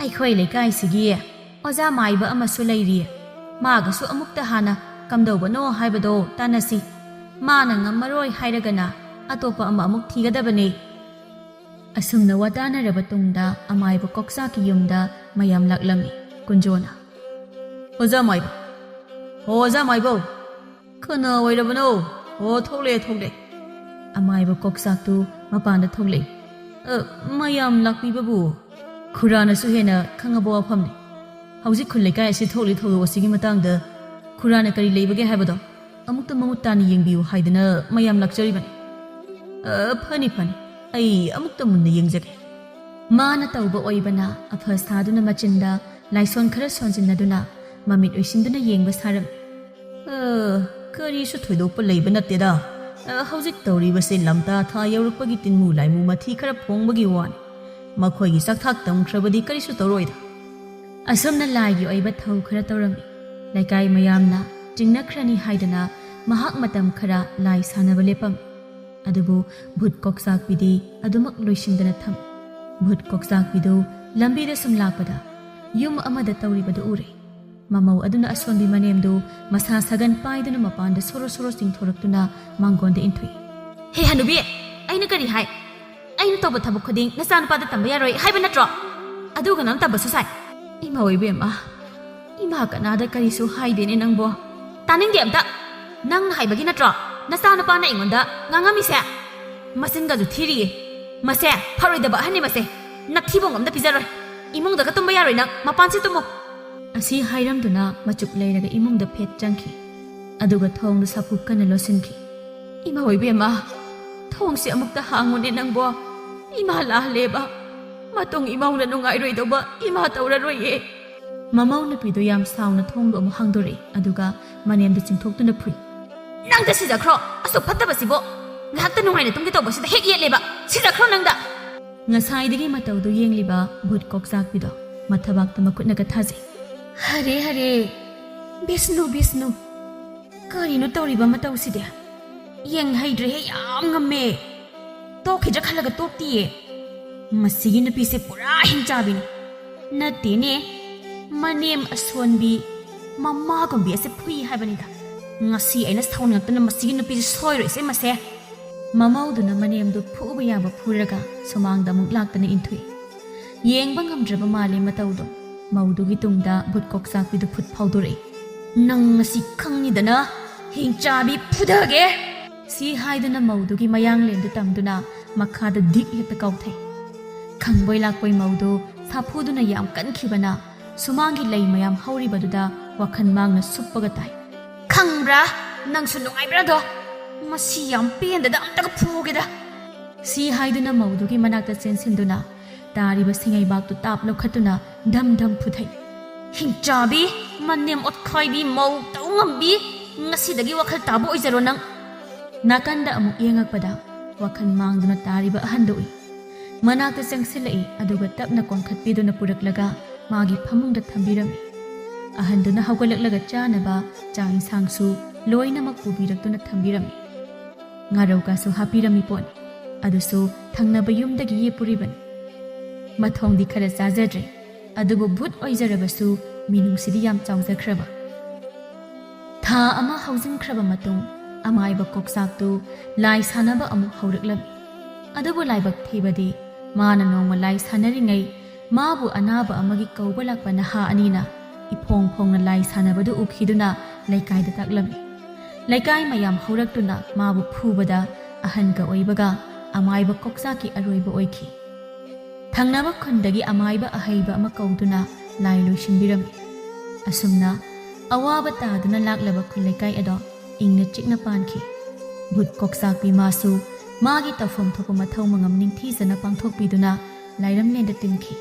"ꯑꯩꯈꯣꯏ ꯂꯩꯀꯥꯏꯁꯤꯒꯤ ꯑꯣꯖꯥ ꯃꯥꯏꯕ ꯑꯃꯁꯨ ꯂꯩꯔꯤ꯫ ꯃꯥꯒꯁꯨ ꯑꯃꯨꯛꯇ ꯍꯥꯟꯅ ꯀꯝꯗꯧꯕꯅꯣ ꯍꯥꯏꯕꯗꯣ ꯇꯥꯟꯅꯁꯤ꯫ ꯃꯥꯅ ꯉꯝꯃꯔꯣꯏ ꯍꯥꯏꯔꯒꯅ ꯑꯇꯣꯞꯄ ꯑꯃ ꯑꯃꯨꯛ ꯊꯤꯒꯗꯕꯅꯤ꯫" ꯑꯁꯨꯝꯅ ꯋꯥꯇꯥꯅꯔꯕ ꯇꯨꯡꯗ ꯑꯃꯥꯏꯕ ꯀꯣꯛꯆꯥꯛꯀꯤ ꯌꯨꯝꯗ ꯃꯌꯥꯝ ꯂꯥꯛꯂꯝꯃꯤ꯫ ꯀꯨꯟꯖꯣꯅ, "ꯑꯣꯖꯥ ꯃꯥꯏꯕ, ꯍꯣ ꯑꯣꯖꯥ ꯃꯥꯏꯕꯧ, ꯀꯅꯥ ꯑꯣꯏꯔꯕꯅꯣ?" "ꯑꯣ, ꯊꯣꯛꯂꯛꯑꯦ, ꯊꯣꯛꯂꯛꯑꯦ꯫" ꯑꯃꯥꯏꯕ ꯀꯣꯛꯆꯥꯛꯇꯨ ꯃꯄꯥꯟꯗ ꯊꯣꯛꯂꯛꯏ꯫ "ꯑ, ꯃꯌꯥꯝ ꯂꯥꯛꯄꯤꯕꯕꯨ?" ꯈꯨꯔꯥꯅꯁꯨ ꯍꯦꯟꯅ ꯈꯪꯉꯕ ꯋꯥꯐꯝꯅꯤ꯫ "ꯍꯧꯖꯤꯛ ꯈꯨꯜ ꯂꯩꯀꯥꯏ ꯑꯁꯤ ꯊꯣꯛꯂꯤ ꯊꯧꯗꯣꯛ ꯑꯁꯤꯒꯤ ꯃꯇꯥꯡꯗ ꯈꯨꯔꯥꯅ ꯀꯔꯤ ꯂꯩꯕꯒꯦ ꯍꯥꯏꯕꯗꯣ ꯑꯃꯨꯛꯇ ꯃꯃꯨꯠ ꯇꯥꯅ ꯌꯦꯡꯕꯤꯌꯨ ꯍꯥꯏꯗꯅ ꯃꯌꯥꯝ ꯂꯥꯛꯆꯔꯤꯕꯅꯤ꯫" "ꯑ, ꯐꯅꯤ, ꯐꯅꯤ꯫ ꯑꯩ ꯑꯃꯨꯛꯇ ꯃꯨꯟꯅ ꯌꯦꯡꯖꯒꯦ꯫" ꯃꯥꯅ ꯇꯧꯕ ꯑꯣꯏꯕꯅ ꯑꯐ ꯁꯥꯗꯨꯅ ꯃꯆꯤꯟꯗ ꯂꯥꯏꯁꯣꯟ ꯈꯔ ꯁꯣꯟꯖꯤꯟꯅꯗꯨꯅ ꯃꯃꯤꯠ ꯎꯏꯁꯤꯟꯗꯨꯅ ꯌꯦꯡꯕ ꯁꯥꯔꯝꯃꯤ꯫ "ꯑ, ꯀꯔꯤꯁꯨ ꯊꯣꯏꯗꯣꯛꯄ ꯂꯩꯕ ꯅꯠꯇꯦꯗ꯫ ꯑ, ꯍꯧꯖꯤꯛ ꯇꯧꯔꯤꯕꯁꯤ ꯂꯝꯇꯥ ꯊꯥ ꯌꯧꯔꯛꯄꯒꯤ ꯇꯤꯟꯃꯨ ꯂꯥꯏꯃꯨ ꯃꯊꯤ ꯈꯔ ꯐꯣꯡꯕꯒꯤ ꯋꯥꯅꯤ꯫ ꯃꯈꯣꯏꯒꯤ ꯆꯥꯛꯊꯥꯛ ꯇꯝꯈ꯭ꯔꯕꯗꯤ ꯀꯔꯤꯁꯨ ꯇꯧꯔꯣꯏꯗ꯫" ꯑꯁꯨꯝꯅ ꯂꯥꯏꯒꯤ ꯑꯣꯏꯕ ꯊꯧ ꯈꯔ ꯇꯧꯔꯝꯃꯤ꯫ ꯂꯩꯀꯥꯏ ꯃꯌꯥꯝꯅ ꯆꯤꯡꯅꯈ꯭ꯔꯅꯤ ꯍꯥꯏꯗꯅ ꯃꯍꯥꯛ ꯃꯇꯝ ꯈꯔ ꯂꯥꯏ ꯁꯥꯟꯅꯕ ꯂꯦꯞꯄꯝꯃꯤ꯫ ꯑꯗꯨꯕꯨ ꯚꯨꯠ ꯀꯣꯛꯆꯥꯛꯄꯤꯗꯤ ꯑꯗꯨꯃꯛ ꯂꯣꯏꯁꯤꯟꯗꯅ ꯊꯝꯃꯤ꯫ ꯚꯨꯠ ꯀꯣꯛꯆꯥꯛꯄꯤꯗꯨ ꯂꯝꯕꯤꯗ ꯁꯨꯝ ꯂꯥꯛꯄꯗ ꯌꯨꯝ ꯑꯃꯗ ꯇꯧꯔꯤꯕꯗꯨ ꯎꯔꯦ꯫ ꯃꯃꯧ ꯑꯗꯨꯅ ꯑꯁꯣꯟꯕꯤ ꯃꯅꯦꯝꯗꯨ ꯃꯁꯥ ꯁꯥꯒꯟ ꯄꯥꯏꯗꯨꯅ ꯃꯄꯥꯟꯗ ꯁꯣꯔꯣ ꯁꯣꯔꯣ ꯆꯤꯡꯊꯣꯔꯛꯇꯨꯅ ꯃꯥꯡꯒꯣꯟꯗ ꯏꯟꯊꯣꯛꯏ꯫ "ꯍꯦ ꯍꯅꯨꯕꯤ, ꯑꯩꯅ ꯀꯔꯤ ꯍꯥꯏ? ꯑꯩꯅ ꯇꯧꯕ ꯊꯕꯛ ꯈꯨꯗꯤꯡ ꯅꯆꯥꯅꯨꯄꯥꯗ ꯇꯝꯕ ꯌꯥꯔꯣꯏ ꯍꯥꯏꯕ ꯅꯠꯇ꯭ꯔꯣ? ꯑꯗꯨꯒ ꯅꯪ ꯇꯝꯕꯁꯨ ꯁꯥꯏ꯫" "ꯏꯃꯥ ꯏꯕꯦꯝꯃ, ꯏꯃꯥ ꯀꯅꯥꯗ ꯀꯔꯤꯁꯨ ꯍꯥꯏꯗꯦꯅꯦ ꯅꯪꯕꯣ꯫" "ꯇꯥꯅꯤꯡꯗꯦ ꯑꯝꯇ꯫ ꯅꯪꯅ ꯍꯥꯏꯕꯒꯤ ꯅꯠꯇ꯭ꯔꯣ ꯅꯆꯥꯅꯨꯄꯥꯅ ꯑꯩꯉꯣꯟꯗ ꯉꯥꯡꯉꯝꯃꯤꯁꯦ? ꯃꯆꯤꯟꯒꯁꯨ ꯊꯤꯔꯤꯌꯦ꯫ ꯃꯁꯦ ꯐꯔꯣꯏꯗꯕ ꯑꯍꯟꯅꯤ ꯃꯁꯦ꯫ ꯅꯊꯤꯕꯣꯡ ꯑꯝꯇ ꯄꯤꯖꯔꯣꯏ꯫ ꯏꯃꯨꯡꯗꯒ ꯇꯨꯝꯕ ꯌꯥꯔꯣꯏ ꯅꯪ꯫ ꯃꯄꯥꯟꯁꯤ ꯇꯨꯝꯃꯨ꯫" ꯑꯁꯤ ꯍꯥꯏꯔꯝꯗꯨꯅ ꯃꯆꯨꯛ ꯂꯩꯔꯒ ꯏꯃꯨꯡꯗ ꯐꯦꯠ ꯆꯪꯈꯤ꯫ ꯑꯗꯨꯒ ꯊꯣꯡꯗꯨ ꯁꯥꯐꯨ ꯀꯟꯅ ꯂꯣꯠꯁꯤꯟꯈꯤ꯫ "ꯏꯃꯥ ꯏꯕꯦꯝꯃ, ꯊꯣꯡꯁꯦ ꯑꯃꯨꯛꯇ ꯍꯥꯡꯉꯨꯅꯦ ꯅꯪꯕꯣ꯫ ꯏꯃꯥ ꯂꯥꯜꯂꯦꯕ꯫ ꯃꯇꯨꯡ ꯏꯃꯧꯅ ꯅꯨꯡꯉꯥꯏꯔꯣꯏꯗꯧꯕ ꯏꯃꯥ ꯇꯧꯔꯔꯣꯏꯌꯦ꯫" ꯃꯃꯧ ꯅꯨꯄꯤꯗꯨ ꯌꯥꯝ ꯁꯥꯎꯅ ꯊꯣꯡꯗꯨ ꯑꯃꯨꯛ ꯍꯥꯡꯗꯣꯔꯛꯏ, ꯑꯗꯨꯒ ꯃꯅꯦꯝꯗꯨ ꯆꯤꯡꯊꯣꯛꯇꯨꯅ ꯐꯨꯏ꯫ "ꯅꯪꯗ ꯁꯤꯖꯈ꯭ꯔꯣ, ꯑꯁꯨꯛ ꯐꯠꯇꯕꯁꯤꯕꯨ꯫ ꯉꯥꯏꯍꯥꯛꯇ ꯅꯨꯡꯉꯥꯏꯅ ꯇꯨꯝꯒꯦ ꯇꯧꯕꯁꯤꯗ ꯍꯦꯛ ꯌꯦꯠꯂꯦꯕ꯫ ꯁꯤꯖꯈ꯭ꯔꯣ ꯅꯪꯗ꯫" ꯉꯁꯥꯏꯗꯒꯤ ꯃꯇꯧꯗꯨ ꯌꯦꯡꯂꯤꯕ ꯚꯨꯠ ꯀꯣꯛꯆꯥꯛꯄꯤꯗꯣ ꯃꯊꯕꯥꯛꯇ ꯃꯈꯨꯠꯅꯒ ꯊꯥꯖꯩ꯫ "ꯍꯔꯦ ꯍꯔꯦ, ꯕꯤꯁꯅꯨ ꯕꯤꯁꯅꯨ, ꯀꯔꯤꯅꯣ ꯇꯧꯔꯤꯕ ꯃꯇꯧꯁꯤꯗꯤ? ꯌꯦꯡ ꯍꯩꯗ꯭ꯔꯦꯍꯦ, ꯌꯥꯝ ꯉꯝꯃꯦ꯫ ꯇꯣꯛꯈꯤꯗ꯭ꯔꯥ ꯈꯜꯂꯒ ꯇꯣꯛꯇꯤꯌꯦ꯫ ꯃꯁꯤꯒꯤ ꯅꯨꯄꯤꯁꯦ ꯄꯨꯔꯥ ꯍꯤꯡꯆꯥꯕꯤꯅꯤ꯫ ꯅꯠꯇꯦꯅꯦ, ꯃꯅꯦꯝ ꯑꯁꯣꯟꯕꯤ, ꯃꯃꯥꯒꯨꯝꯕꯤ ꯑꯁꯦ ꯐꯨꯏ ꯍꯥꯏꯕꯅꯤꯗ꯫ ꯉꯁꯤ ꯑꯩꯅ ꯁꯥꯎꯅꯤꯡꯉꯛꯇꯅ ꯃꯁꯤꯒꯤ ꯅꯨꯄꯤꯁꯦ ꯁꯣꯏꯔꯣꯏꯁꯦ ꯃꯁꯦ꯫" ꯃꯃꯧꯗꯨꯅ ꯃꯅꯦꯝꯗꯨ ꯐꯨꯕ ꯌꯥꯕ ꯐꯨꯔꯒ ꯁꯨꯃꯥꯡꯗ ꯑꯃꯨꯛ ꯂꯥꯛꯇꯅ ꯏꯟꯊꯨꯏ꯫ ꯌꯦꯡꯕ ꯉꯝꯗ꯭ꯔꯕ ꯃꯥꯜꯂꯦ ꯃꯇꯧꯗꯣ꯫ ꯃꯧꯗꯨꯒꯤ ꯇꯨꯡꯗ ꯚꯨꯠ ꯀꯣꯛꯆꯥꯛꯄꯤꯗꯨ ꯐꯨꯠ ꯐꯥꯎꯗꯣꯔꯛꯏ꯫ "ꯅꯪ ꯉꯁꯤ ꯈꯪꯉꯤꯗꯅ, "ꯍꯤꯡꯆꯥꯕꯤ, ꯐꯨꯗꯒꯦ!" ꯁꯤ ꯍꯥꯏꯗꯨꯅ ꯃꯧꯗꯨꯒꯤ ꯃꯌꯥꯡꯂꯦꯟꯗꯨ ꯇꯝꯗꯨꯅ ꯃꯈꯥꯗ ꯗꯤꯛ ꯍꯦꯛꯇ ꯀꯥꯎꯊꯩ꯫ ꯈꯪꯕꯣꯏ ꯂꯥꯛꯄꯣꯏ ꯃꯧꯗꯨ ꯁꯥꯐꯨꯗꯨꯅ ꯌꯥꯝ ꯀꯟꯈꯤꯕꯅ ꯁꯨꯃꯥꯡꯒꯤ ꯂꯩ ꯃꯌꯥꯝ ꯍꯧꯔꯤꯕꯗꯨꯗ ꯋꯥꯈꯜ ꯃꯥꯡꯅ ꯁꯨꯞꯄꯒ ꯇꯥꯏ꯫ "ꯈꯪꯕ꯭ꯔꯥ? ꯅꯪꯁꯨ ꯅꯨꯡꯉꯥꯏꯕ꯭ꯔꯥꯗꯣ? ꯃꯁꯤ ꯌꯥꯝ ꯄꯦꯟꯗꯗ ꯑꯝꯇꯒ ꯐꯨꯒꯦꯗ!" ꯁꯤ ꯍꯥꯏꯗꯨꯅ ꯃꯧꯗꯨꯒꯤ ꯃꯅꯥꯛꯇ ꯆꯦꯟꯁꯤꯟꯗꯨꯅ ꯇꯥꯔꯤꯕ ꯁꯤꯡꯉꯩꯕꯥꯛꯇꯨ ꯇꯥꯞ ꯂꯧꯈꯠꯇꯨꯅ ꯙꯝ ꯙꯝ ꯐꯨꯊꯩ꯫ "ꯍꯤꯡꯆꯥꯕꯤ, ꯃꯅꯦꯝ ꯑꯣꯠꯈꯥꯏꯕꯤ, ꯃꯧ ꯇꯧ ꯉꯝꯕꯤ, ꯉꯁꯤꯗꯒꯤ ꯋꯥꯈꯜ ꯇꯥꯕ ꯑꯣꯏꯖꯔꯣ ꯅꯪ!" ꯅꯥꯀꯟꯗ ꯑꯃꯨꯛ ꯌꯦꯡꯉꯛꯄꯗ ꯋꯥꯈꯜ ꯃꯥꯡꯗꯨꯅ ꯇꯥꯔꯤꯕ ꯑꯍꯟꯗꯨ ꯎꯏ꯫ ꯃꯅꯥꯛꯇ ꯆꯪꯁꯤꯜꯂꯛꯏ, ꯑꯗꯨꯒ ꯇꯞꯅ ꯀꯣꯟꯈꯠꯄꯤꯗꯨꯅ ꯄꯨꯔꯛꯂꯒ ꯃꯥꯒꯤ ꯐꯃꯨꯡꯗ ꯊꯝꯕꯤꯔꯝꯃꯤ꯫ ꯑꯍꯟꯗꯨꯅ ꯍꯧꯒꯠꯂꯛꯂꯒ ꯆꯥꯅꯕ ꯆꯥꯛ ꯏꯟꯁꯥꯡꯁꯨ ꯂꯣꯏꯅꯃꯛ ꯄꯨꯕꯤꯔꯛꯇꯨꯅ ꯊꯝꯕꯤꯔꯝꯃꯤ꯫ ꯉꯥꯔꯧꯒꯁꯨ ꯍꯥꯞꯄꯤꯔꯝꯃꯤ ꯄꯣꯠꯅꯤ꯫ ꯑꯗꯨꯁꯨ ꯊꯪꯅꯕ ꯌꯨꯝꯗꯒꯤ ꯌꯦꯞꯄꯨꯔꯤꯕꯅꯤ꯫ ꯃꯊꯣꯡꯗꯤ ꯈꯔ ꯆꯥꯖꯗ꯭ꯔꯦ, ꯑꯗꯨꯕꯨ ꯚꯨꯠ ꯑꯣꯏꯖꯔꯕꯁꯨ ꯃꯤꯅꯨꯡꯁꯤꯗꯤ ꯌꯥꯝ ꯆꯥꯎꯖꯈ꯭ꯔꯕ꯫ ꯊꯥ ꯑꯃ ꯍꯧꯖꯤꯟꯈ꯭ꯔꯕ ꯃꯇꯨꯡ, ꯑꯃꯥꯏꯕ ꯀꯣꯛꯆꯥꯛꯇꯨ ꯂꯥꯏ ꯁꯥꯟꯅꯕ ꯑꯃꯨꯛ ꯍꯧꯔꯛꯂꯝꯃꯤ꯫ ꯑꯗꯨꯕꯨ ꯂꯥꯏꯕꯛ ꯊꯤꯕꯗꯤ, ꯃꯥꯅ ꯅꯣꯡꯃ ꯂꯥꯏ ꯁꯥꯟꯅꯔꯤꯉꯩ ꯃꯥꯕꯨ ꯑꯅꯥꯕ ꯑꯃꯒꯤ ꯀꯧꯕ ꯂꯥꯛꯄ ꯅꯍꯥ ꯑꯅꯤꯅ ꯏꯐꯣꯡ ꯐꯣꯡꯅ ꯂꯥꯏ ꯁꯥꯟꯅꯕꯗꯨ ꯎꯈꯤꯗꯨꯅ ꯂꯩꯀꯥꯏꯗ ꯇꯥꯛꯂꯝꯃꯤ꯫ ꯂꯩꯀꯥꯏ ꯃꯌꯥꯝ ꯍꯧꯔꯛꯇꯨꯅ ꯃꯥꯕꯨ ꯐꯨꯕꯗ, ꯑꯍꯟꯒ ꯑꯣꯏꯕꯒ ꯑꯃꯥꯏꯕ ꯀꯣꯛꯆꯥꯛꯀꯤ ꯑꯔꯣꯏꯕ ꯑꯣꯏꯈꯤ꯫ ꯊꯪꯅꯕ ꯈꯨꯟꯗꯒꯤ ꯑꯃꯥꯏꯕ ꯑꯍꯩꯕ ꯑꯃ ꯀꯧꯗꯨꯅ ꯂꯥꯏ ꯂꯣꯏꯁꯤꯟꯕꯤꯔꯝꯃꯤ꯫ ꯑꯁꯨꯝꯅ ꯑꯋꯥꯕ ꯇꯥꯗꯨꯅ ꯂꯥꯛꯂꯕ ꯈꯨꯜ ꯂꯩꯀꯥꯏ ꯑꯗꯣ ꯏꯪꯅ ꯆꯤꯛꯅ ꯄꯥꯟꯈꯤ꯫ ꯚꯨꯠ ꯀꯣꯛꯆꯥꯛꯄꯤ ꯃꯥꯁꯨ ꯃꯥꯒꯤ ꯇꯧꯐꯝ ꯊꯣꯛꯄ ꯃꯊꯧ ꯃꯉꯝ ꯅꯤꯡꯊꯤꯖꯅ ꯄꯥꯡꯊꯣꯛꯄꯤꯗꯨꯅ ꯂꯥꯏꯔꯝꯂꯦꯟꯗ ꯇꯤꯟꯈꯤ꯫